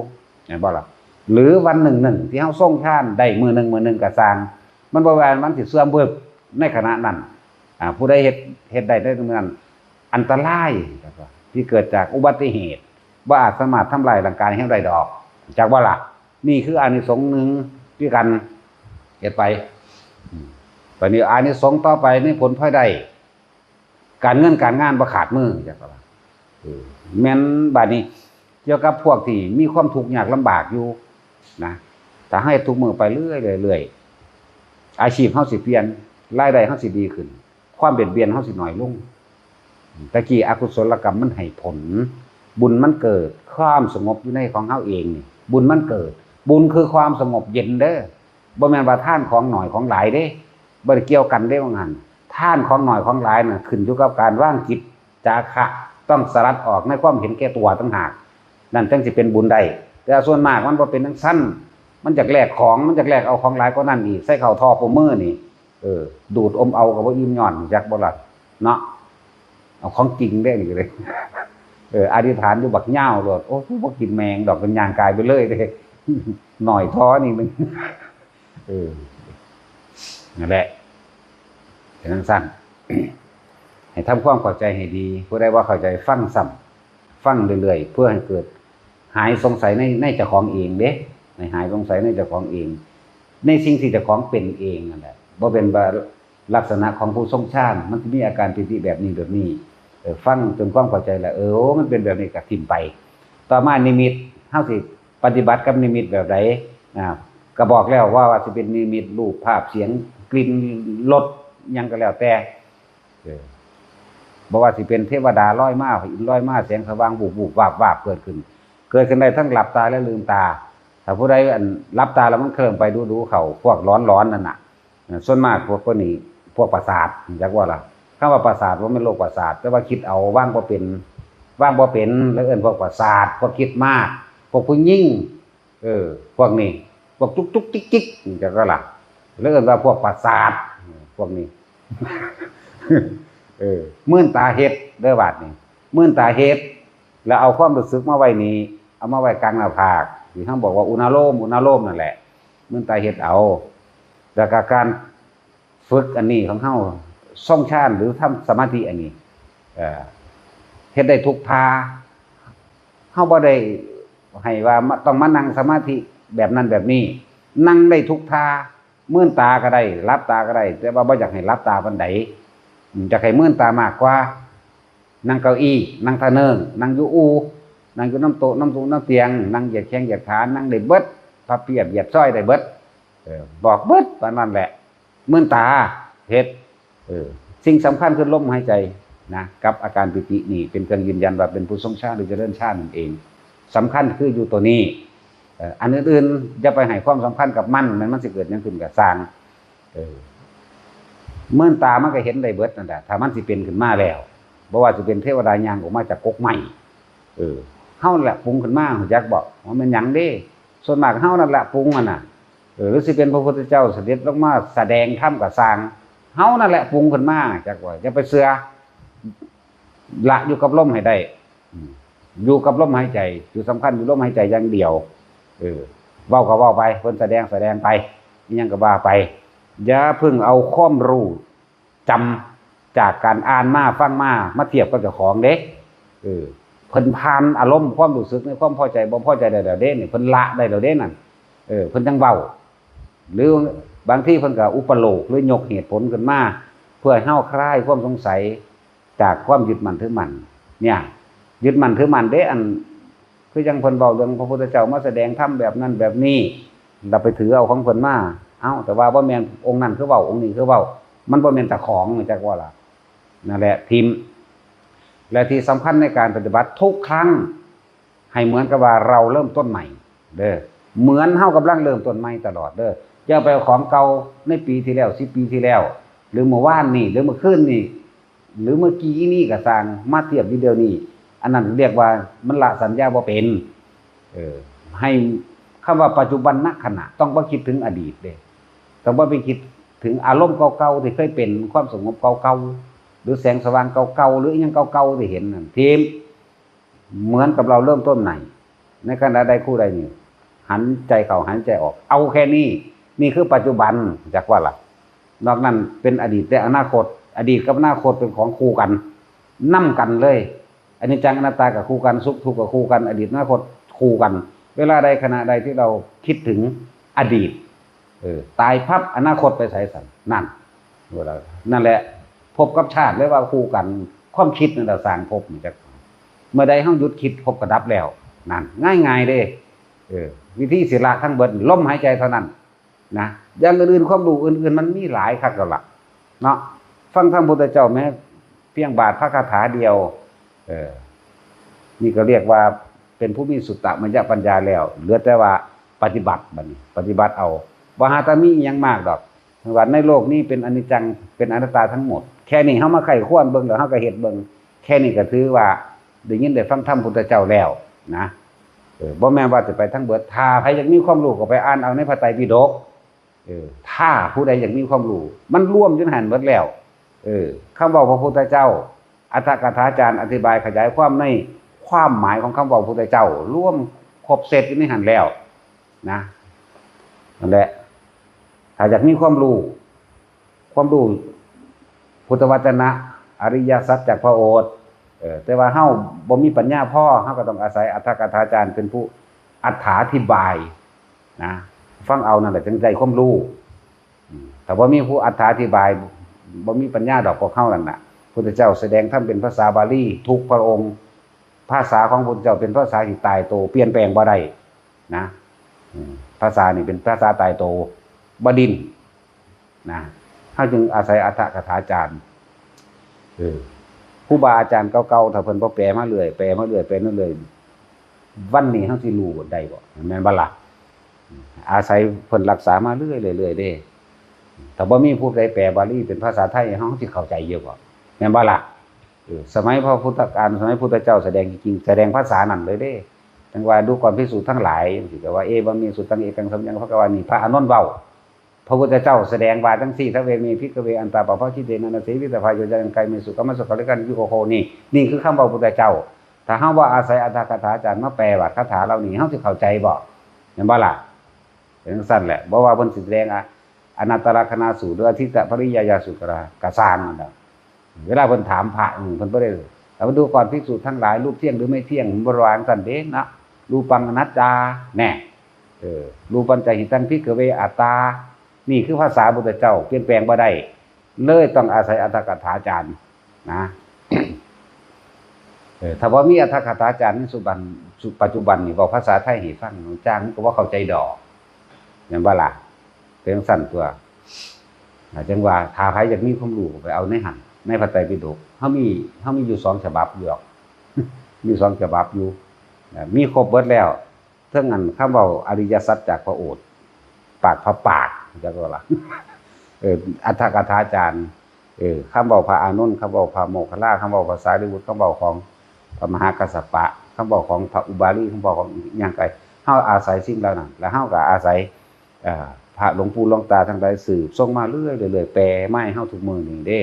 เห็นบ่ล่ะ หรือวันหนึ่งหนึ่งที่เฮาทรงฌานได้มื้อหนึ่งมื้อหนึ่งก็ซ่าง มันบ่แม่นมันสิเสื่อมเบิกในขณะนั้น อ่า ผู้ใดเฮ็ด เฮ็ดได้ในมื้อนั้น อันตรายที่เกิดจากอุบัติเหตุ บ่อาจสามารถทำลายร่างกายเฮาได้ดอก จักบ่ล่ะ นี่คืออานิสงส์หนึ่งที่กันเฮ็ดไป อืม บัดนี้อานิสงส์ต่อไปในผลพลอยได้ การเงินการงานบ่ขาดมือ จักบ่ล่ะ เออ แม่น บัดนี้ เกี่ยวกับพวกที่มีความทุกข์ยากลำบากอยู่นะ ถ้าเฮาเฮ็ดทุกมื้อไปเรื่อยๆ เรื่อยๆ อาชีพเฮาสิเปลี่ยน รายได้เฮาสิดีขึ้น ความเบียดเบียนเฮาสิน้อยลง ตะกี้อกุศลกรรมมันให้ผล บุญมันเกิด ความสงบอยู่ในของเฮาเองนี่ บุญมันเกิด บุญคือความสงบเย็นเด้อ บ่แม่นว่าทานของน้อยของหลายเด้ บ่ได้เกี่ยวกันเด้ว่างั้น ทานของน้อยของหลายน่ะ ขึ้นอยู่กับการวางจิต จาคะ ต้องสลัดออกในความเห็นแก่ตัวต่างหาก นั่นจั่งสิเป็นบุญได้ แต่ส่วนมากมันบ่เป็นจั่งซั้น มันอยากแลกของ มันอยากแลกเอาของหลายกว่านั้นอีก ใส่เข้าท่อปมมือนี่ เออ ดูดอมเอาก็บ่อิ่มย้อน จักบ่ล่ะ เนาะ เอาของจริงเด้นี่ก็เลย เออ อธิษฐานอยู่บักยาวโลด โอ้ กูบ่กินแมงดอก เป็นย่างกายไปเลยเด้ หน่อยท้อนี่มัน เออ นั่นแหละ เป็นจั่งซั้น ให้ทำความเข้าใจให้ดี ผู้ใดบ่เข้าใจฟังซ้ำ ฟังเรื่อยๆ เพื่อให้เกิดหายสงสัยใน ในเจ้าของเองเด้ ให้หายสงสัยในเจ้าของเอง ในสิ่งที่เจ้าของเป็นเองนั่นแหละ บ่เป็นว่าลักษณะของผู้ทรงฌาน มันสิมีอาการปีติแบบนี้แบบนี้ เออ ฟังจนความเข้าใจแล้ว เออ โอ้ มันเป็นแบบนี้ก็ถิ่มไป ต่อมานิมิต เฮาสิปฏิบัติกับนิมิตแบบใด อ่า ก็บอกแล้วว่า ว่าสิเป็นนิมิตรูปภาพเสียงกลิ่นรสหยังก็แล้วแต่ เออ บ่ว่าสิเป็นเทวดาลอยมา พระอินทร์ลอยมา แสงสว่าง วูบๆ วาบๆ เกิดขึ้น เกิดขึ้นได้ทั้งหลับตาและลืมตา ถ้าผู้ใดอันหลับตาแล้วมันเคลิ้มไปดูๆ เข้า พวกหลอนๆ นั่นน่ะ เออ ส่วนมากพวก พวกนี้ พวกประสาท จักว่าล่ะ คำว่าประสาทบ่แม่นโรคประสาท แต่ว่าคิดเอา วางบ่เป็น วางบ่เป็น แล้วเอิ้นพวกประสาท พวกคิดมาก พวกผู้หญิง เออ พวกนี้ พวกจุกจุกจิกจิก จักว่าล่ะ แล้วเอิ้นว่าพวกประสาท พวกนี้ เออ มื่นตาเฮ็ดเด้อบาดนี้ มื่นตาเฮ็ด แล้วเอาความรู้สึกมาไว้นี่ เอามาไว้กลางหน้าผาก ที่เฮาบอกว่าอุณาโลม อุณาโลมนั่นแหละ มื่นตาเฮ็ดเอา แล้วก็การฝึกอันนี้ของเฮา ทรงฌานหรือทำสมาธิอันนี้ เอ่อ เฮ็ดได้ทุกท่า เฮาบ่ได้ให้ว่ามา ต้องมานั่งสมาธิแบบนั้นแบบนี้ นั่งได้ทุกท่า มื่นตาก็ได้ หลับตาก็ได้ แต่ว่าบ่อยากให้หลับตาปานใด อืม อยากให้มื่นตามากกว่า นั่งเก้าอี้ นั่งทะเนิง นั่งอยู่อู่ นั่งอยู่นำโต๊ะ นำตุงนำเตียง นั่งเหยียดแข้งเหยียดขา นั่งได้เบิด พับเพียบเหยียดซอยได้เบิด เออ บอกเบิดปานนั้นแหละ มื่นตา เฮ็ด เออ สิ่งสำคัญคือลมหายใจนะ กับอาการปีตินี่เป็นเครื่องยืนยันว่าเป็นผู้ทรงฌานหรือเจริญฌานนั่นเอง สำคัญคืออยู่ตัวนี้ เอ่อ อันอื่นๆ อย่าไปให้ความสำคัญกับมัน แม่นมันสิเกิดหยังขึ้นก็ซ่าง เออ มื่นตามันก็เห็นได้เบิดนั่นแหละ ถ้ามันสิเป็นขึ้นมาแล้ว บ่ว่าสิเป็นเทวดาย่างออกมาจากกกไม้ เออ เฮานั่นแหละปรุงขึ้นมา รู้จักบ่ ว่ามันหยังเด้ ส่วนมากเฮานั่นแหละปรุงหั่นน่ะ เออ หรือสิเป็นพระพุทธเจ้าเสด็จลงมาแสดงธรรมก็ซ่าง เฮานั่นแหละปรุงขึ้นมา จักว่า อย่าไปเชื่อ ละอยู่กับลมให้ได้ อืม อยู่กับลมหายใจ จุดสำคัญอยู่ลมหายใจอย่างเดียว เออ เว้าก็เว้าไป เพิ่นแสดงแสดงไป อิหยังก็ว่าไป อย่าเพิ่งเอาความรู้จำจากการอ่านมาฟังมา มาเทียบกับเจ้าของเด้ เออ เพิ่นผ่านอารมณ์ความรู้สึกในความพอใจบ่พอใจได้แล้วเด้นี่ เพิ่นละได้แล้วเด้นั่น เออ เพิ่นจั่งเว้า หรือบางทีเพิ่นก็อุปโลกน์หรือยกเหตุผลขึ้นมา เพื่อให้เฮาคลายความสงสัยจากความยึดมั่นถือมั่น เนี่ย ยึดมั่นถือมั่นเด้ อัน คือจั่งเพิ่นเว้าเรื่องพระพุทธเจ้ามาแสดงธรรมแบบนั้นแบบนี้ เราไปถือเอาของเพิ่นมา เอ้า แต่ว่าบ่แม่นองค์นั้นคือเว้า องค์นี้คือเว้า มันบ่แม่นเจ้าของ จักว่าล่ะ นั่นแหละ ถิ่ม และที่สำคัญในการปฏิบัติทุกครั้ง ให้เหมือนกับว่าเราเริ่มต้นใหม่ เด้อ เหมือนเฮากำลังเริ่มต้นใหม่ตลอดเด้อ อย่าไปเอาของเก่าในปีที่แล้ว สิบปีที่แล้ว หรือเมื่อวานนี่ หรือเมื่อคืนนี่ หรือเมื่อกี้นี่ก็ซ่าง มาเทียบอยู่เดี๋ยวนี้ อันนั้นเรียกว่ามันละสัญญาบ่เป็น เออ ให้คำว่าปัจจุบันนขณะ ต้องบ่คิดถึงอดีตเด้ ต้องบ่ไปคิดถึงอารมณ์เก่าๆที่เคยเป็น ความสงบเก่าๆ หรือแสงสว่างเก่าๆ หรืออิหยังเก่าๆที่เห็นนั่น ถิ่ม เหมือนกับเราเริ่มต้นใหม่ ในขณะใดครูใดนี่ หันใจเข้าหันใจออก เอาแค่นี้ นี่คือปัจจุบัน จักว่าล่ะ นอกนั้นเป็นอดีตและอนาคต อดีตกับอนาคตเป็นของคู่กัน นำกันเลย อนิจจังอนัตตาก็คู่กัน สุขทุกข์ก็คู่กัน อดีตอนาคตคู่กัน เวลาใดขณะใดที่เราคิดถึงอดีต เออ ตายปั๊บ อนาคตไปไสสัน นั่น เวลา นั่นแหละ ภพกับชาติเรียกว่าคู่กัน ความคิดนั่นแหละสร้างภพนี่จัก เมื่อใดเฮาหยุดคิด ภพก็ดับแล้ว นั่น ง่ายๆเด้ เออ วิธีสิละทั้งเบิด ลมหายใจเท่านั้น นะ อย่างอื่นๆ ความรู้อื่นๆ มันมีหลายคักแล้วล่ะ เนาะ ฟังธรรมพุทธเจ้าแม้เพียงบาทพระคาถาเดียว เออ นี่ก็เรียกว่าเป็นผู้มีสุตตมยปัญญาแล้ว เหลือแต่ว่าปฏิบัติบัดนี้ ปฏิบัติเอา บ่หาแต่มีอิหยังมากดอก ว่าในโลกนี้เป็นอนิจจัง เป็นอนัตตาทั้งหมด แค่นี้เฮามาไขว่ครวญเบิ่งแล้วเฮาก็เฮ็ดเบิ่ง แค่นี้ก็ถือว่าได้ยินได้ฟังธรรมพุทธเจ้าแล้วนะ เออ บ่แม่นว่าจะไปทั้งเบิด ถ้าใครอยากมีความรู้ก็ไปอ่านเอาในพระไตรปิฎก เออ ถ้าผู้ใดอยากมีความรู้ มันรวมอยู่ในหั้นเบิดแล้ว เออ คำเว้าพระพุทธเจ้า อรรถกถาจารย์อธิบายขยายความในความหมายของคำเว้าพุทธเจ้า รวมครบเซตอยู่ในหั้นแล้วนะ นั่นแหละ ถ้าอยากมีความรู้ ความรู้พุทธวจนะ อริยสัจจากพระโอษฐ์ เออ แต่ว่าเฮาบ่มีปัญญาพอ เฮาก็ต้องอาศัยอรรถกถาจารย์เป็นผู้อรรถาธิบายนะ ฟังเอานั่นแหละจึงได้ความรู้ อืม ถ้าบ่มีผู้อรรถาธิบาย บ่มีปัญญาดอกพวกเฮานั่นน่ะ พุทธเจ้าแสดงธรรมเป็นภาษาบาลีทุกพระองค์ ภาษาของพุทธเจ้าเป็นภาษาที่ตายตัว เปลี่ยนแปลงบ่ได้นะ อืม ภาษานี่เป็นภาษาตายตัว บ่ดิ้น นะ เฮาจึงอาศัยอรรถกถาจารย์ เออ ครูบาอาจารย์เก่าๆ ถ้าเพิ่นบ่แปลมาเรื่อย แปลมาเรื่อย แปลมาเรื่อย วันนี้เฮาสิรู้ได้บ่ แม่นบ่ล่ะ อาศัยเพิ่นรักษามาเรื่อยๆ เด้ ถ้าบ่มีผู้ใดแปลบาลีเป็นภาษาไทย เฮาสิเข้าใจอยู่บ่ แม่นบ่ล่ะ เออ สมัยพระพุทธกาล สมัยพุทธเจ้าแสดงจริงๆ แสดงภาษานั้นเลยเด้ จั่งว่าดูก่อนภิกษุทั้งหลาย จั่งซี้ ก็ว่า เอวัมเมสุตังเอกังสมัง ภควา นี่พระอานนท์เว้า พระพุทธเจ้าแสดงว่าจั่งซี้ ทเวเมภิกขเว อันตาปะภะคิเตนะ นะเสวิตพาโยจะยังไกลเมสุ กัมมะสุขัลลิกัญญูโกโค นี่ นี่คือคำเว้าพุทธเจ้า ถ้าเฮาบ่อาศัยอรรถกถาจารย์มาแปลว่าคาถาเหล่านี้ เฮาสิเข้าใจบ่ แม่นบ่ล่ะ เป็นจั่งซั่นแหละ บ่ว่าเพิ่นสิแสดงอะ อนัตตลักษณสูตร หรืออทิฏฐปริยายสูตรก็ได้ ก็ซ่างนั่นแหละ เวลาเพิ่นถามพระ อืม เพิ่นบ่ได้ แล้วมาดูก่อนภิกษุทั้งหลาย รูปเที่ยงหรือไม่เที่ยง เพิ่นบ่ว่าจั่งซั่นเด้เนาะ รูปังอนัตตา แน่ เออ รูปัญจหิตังภิกขเวอัตตา นี่คือภาษาพุทธเจ้า เปลี่ยนแปลงบ่ได้ เลยต้องอาศัยอรรถกถาจารย์นะ เออ ถ้าบ่มีอรรถกถาจารย์ในสุบัน สุ ปัจจุบันนี่ เว้าภาษาไทยให้ฟัง จ้างมันก็บ่เข้าใจดอก แม่นบ่ล่ะ เป็นจั่งซั่นตัว อ่า จั่งว่า ถ้าใครอยากมีความรู้ก็ไปเอาในหั่น ในพระไตรปิฎก เฮามี เฮามีอยู่สองฉบับอยู่ดอก มีสองฉบับอยู่ อ่า มีครบเบิดแล้ว เทิงอันคำเว้าอริยสัจจากพระโอษฐ์ ปากพระปาก จักว่าล่ะ เออ อรรถกถาจารย์ เออ คำเว้าพระอานนท์ คำเว้าพระโมคคัลลา คำเว้าพระสารีบุตร คำเว้าของพระมหากัสสปะ คำเว้าของพระอุบาลี คำเว้าของอิหยังไก เฮาอาศัยสิ่งเหล่านั้น แล้วเฮาก็อาศัย เอ่อ พระหลวงปู่หลวงตาทั้งหลายสืบส่งมาเรื่อยๆ เรื่อยๆ แปลมาให้เฮาทุกมื้อนี้เด้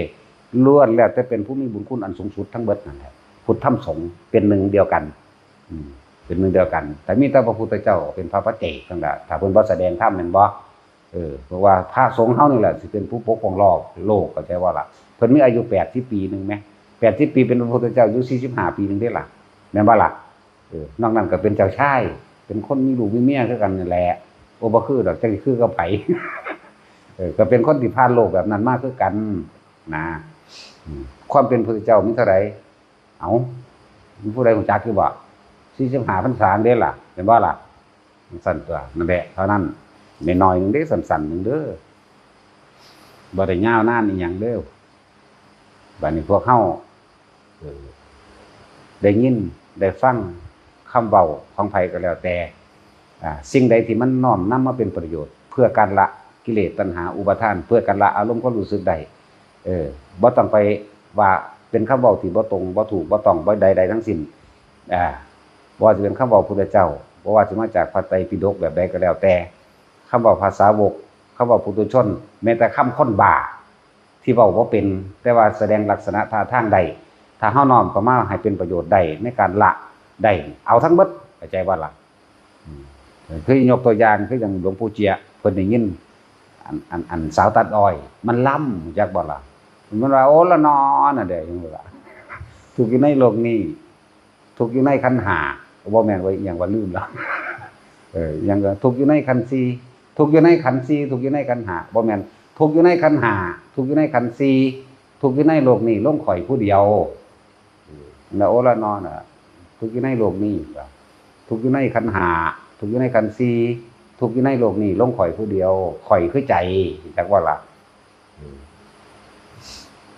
ล้วนแล้วแต่เป็นผู้มีบุญคุณอันสูงสุดทั้งเบิดนั่นแหละ พุทธธรรมสงฆ์เป็นหนึ่งเดียวกัน อืม เป็นหนึ่งเดียวกัน แต่มีแต่พระพุทธเจ้าเป็นพระปัจเจกนั่นแหละ ถ้าเพิ่นบ่แสดงธรรมแม่นบ่ เออ เพราะว่าพระสงฆ์เฮานี่แหละสิเป็นผู้ปกป้องโลก โลก เข้าใจบ่ล่ะ เพิ่นมีอายุแปดสิบปีหนึ่งแหม แปดสิบปีเป็นพระพุทธเจ้าอยู่สี่สิบห้าปีหนึ่งเด้ล่ะ แม่นบ่ล่ะ เออ นอกนั้นก็เป็นเจ้าชาย เป็นคนมีลูกมีเมียคือกันนั่นแหละ โอ้ บ่คือดอก จักสิคือกับไผ เออ ก็เป็นคนที่ผ่านโลกแบบนั้นมาคือกันนะ อืม ความเป็นพุทธเจ้ามีเท่าใด เอ้า มีผู้ใดรู้จักอยู่บ่ สี่สิบห้าพรรษาเด้ล่ะ แม่นบ่ล่ะ จั่งซั่นตัว นั่นแหละ เท่านั้น น้อยๆ หนึ่งเด้ สั้นๆ หนึ่งเด้อ บ่ได้ยาวนานอีหยังเด้อ บัดนี้พวกเฮา เออ ได้ยิน ได้ฟังคำเว้าของไผก็แล้วแต่ อ่า สิ่งใดที่มันน้อมนำมาเป็นประโยชน์ เพื่อการละกิเลสตัณหาอุปาทาน เพื่อการละอารมณ์ความรู้สึกได้ เออ บ่ต้องไปว่าเป็นคำเว้าที่บ่ตรง บ่ถูก บ่ต้อง บ่ใดๆ ทั้งสิ้น อ่า บ่ว่าสิเป็นคำเว้าพุทธเจ้า บ่ว่าสิมาจากพระไตรปิฎกแบบใดก็แล้วแต่ คำเว้าพระสาวก คำเว้าปุถุชน แม้แต่คำคนบ้า ที่เว้าบ่เป็น แต่ว่าแสดงลักษณะท่าทางได้ ถ้าเฮาน้อมเข้ามาให้เป็นประโยชน์ได้ในการละได้ เอาทั้งเบิด เข้าใจบ่ล่ะ อืม คือยกตัวอย่าง คืออย่างหลวงปู่เจีย เพิ่นได้ยิน อัน อัน อันสาวตัดอ้อย มันลำ รู้จักบ่ล่ะ มันว่า โอ้ละนอ นั่นเด้ จั่งว่า ทุกข์อยู่ในโลกนี้ ทุกข์อยู่ในขันธ์ห้า บ่แม่นว่าอิหยังว่าลืมแล้ว เออ ยังก็ทุกข์อยู่ในขันธ์สี่ ทุกข์อยู่ในขันธ์สี่ ทุกข์อยู่ในขันธ์ห้า บ่แม่น ทุกข์อยู่ในขันธ์ห้า ทุกข์อยู่ในขันธ์สี่ ทุกข์อยู่ในโลกนี้ ลงข่อยผู้เดียว นะโอละนอน่ะ ทุกข์อยู่ในโลกนี้ ทุกข์อยู่ในขันธ์ห้า ทุกข์อยู่ในขันธ์สี่ ทุกข์อยู่ในโลกนี้ ลงข่อยผู้เดียว ข่อยคือใจ จักว่าล่ะ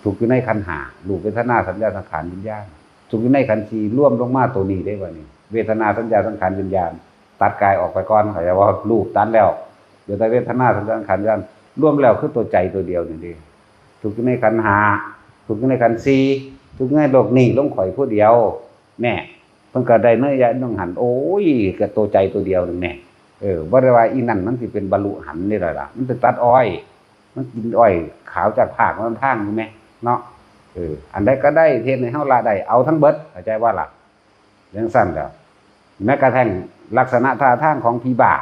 ทุกข์อยู่ในขันธ์ห้า รูป เวทนา สัญญา สังขาร วิญญาณ ทุกข์อยู่ในขันธ์สี่ รวมลงมาตัวนี้ได้บ่นี่ เวทนา สัญญา สังขาร วิญญาณ ตัดกายออกไปก่อน เขาจะว่ารูปตัดแล้ว เหลือแต่เวทนา สัญญา สังขาร วิญญาณ รวมแล้วคือตัวใจตัวเดียวนี่เด้ ทุกข์อยู่ในขันธ์ห้า ทุกข์อยู่ในขันธ์สี่ ทุกข์อยู่ในโลกนี้ ลงข่อยผู้เดียว แน่ เพิ่นก็ได้เนื้อใหญ่น้องหัน โอ้ย ก็ตัวใจตัวเดียวนึงแน่ เออ บ่ได้ว่าอีนั่นมันสิเป็นบรรลุหันนี่แหละล่ะ มันไปตัดอ้อย มันกินอ้อยขาวจากผากมันทางอยู่แหม เนาะ เออ อันใดก็ได้เฮ็ดให้เฮาละได้ เอาทั้งเบิด เข้าใจบ่ล่ะ จั่งซั้นแหล้ว แม้กระทั่งลักษณะท่าทางของผีบ้า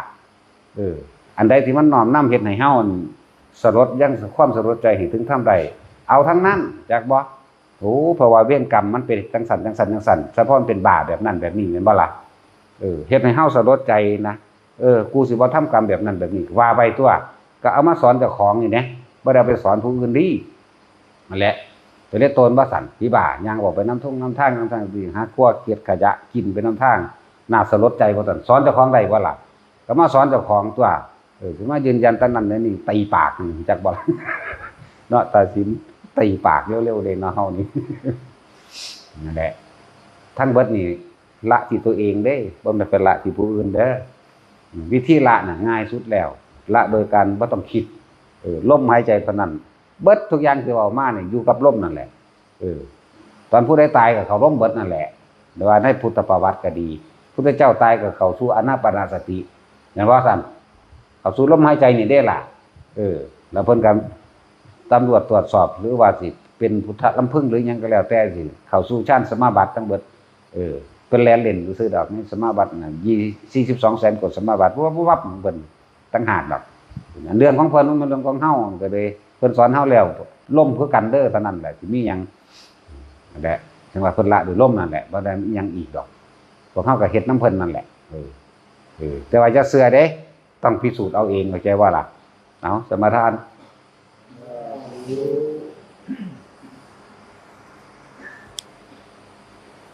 เออ อันใดที่มันน้อมนำเฮ็ดให้เฮาสลดยังความสลดใจให้ถึงธรรมได้ เอาทั้งนั้น จักบ่ โอ้ เพราะว่าเวรกรรมมันเป็นจั่งซั้น จั่งซั้น จั่งซั้น เฉพาะมันเป็นบ้าแบบนั้นแบบนี้ แม่นบ่ล่ะ เออ เฮ็ดให้เฮาสลดใจนะ เออ กูสิบ่ทำกรรมแบบนั้นแบบนี้ ว่าไปตัว ก็เอามาสอนเจ้าของนี่แหม บ่ได้เอาไปสอนผู้อื่นเด้ นั่นแหละ ไปเฮ็ดตนว่าซั่น ผีบ้า ย่างออกไปนำท่งนำทาง นำทางสิหาครัวเก็บขยะกินไปนำทาง น่าสลดใจว่าซั่น สอนเจ้าของได้บ่ล่ะ ก็มาสอนเจ้าของตัว เออ สิมายืนยันแต่นั้นแต่นี่ ตีปากนี่ จักบ่ล่ะ เนาะ ตัดสินตีปากเร็วๆเลยเนาะ เฮานี่ นั่นแหละ ทั้งเบิดนี่ ละที่ตัวเองเด้ บ่แม่นไปละที่ผู้อื่นเด้อ วิธีละน่ะง่ายสุดแล้ว ละโดยการบ่ต้องคิด เออ ลมหายใจเท่านั้น เบิดทุกอย่างที่เว้ามานี่ อยู่กับลมนั่นแหละ เออ ตอนผู้ใดตายก็เข้าลมเบิดนั่นแหละ แต่ว่าในพุทธประวัติก็ดี พุทธเจ้าตายก็เข้าสู่อานาปานสติ แม่นบ่ซั่น เข้าสู่ลมหายใจนี่เด้ล่ะ เออ แล้วเพิ่นก็ตำรวจตรวจสอบ หรือว่าสิเป็นพุทธลำพึงหรือหยังก็แล้วแต่ สิเข้าสู่ฌานสมาบัติทั้งเบิด เออ เพิ่นแล่นเล่นซื่อๆดอก ในสมาบัติน่ะ ยี่ สี่สิบสองแสนกว่าสมาบัติ วับวับวับของเพิ่นต่างหากดอก อันเรื่องของเพิ่น มันเป็นเรื่องของเฮา ก็เลย เพิ่นสอนเฮาแล้ว ลมคือกันเด้อ เท่านั้นแหละ สิมีหยัง นั่นแหละ จั่งว่าเพิ่นละด้วยลมนั่นแหละ บ่ได้มีหยังอีกดอก พวกเฮาก็เฮ็ดนำเพิ่นนั่นแหละ เออ เออ แต่ว่าอย่าเชื่อเด้ ต้องพิสูจน์เอาเอง เข้าใจบ่ล่ะ เอา สมาทาน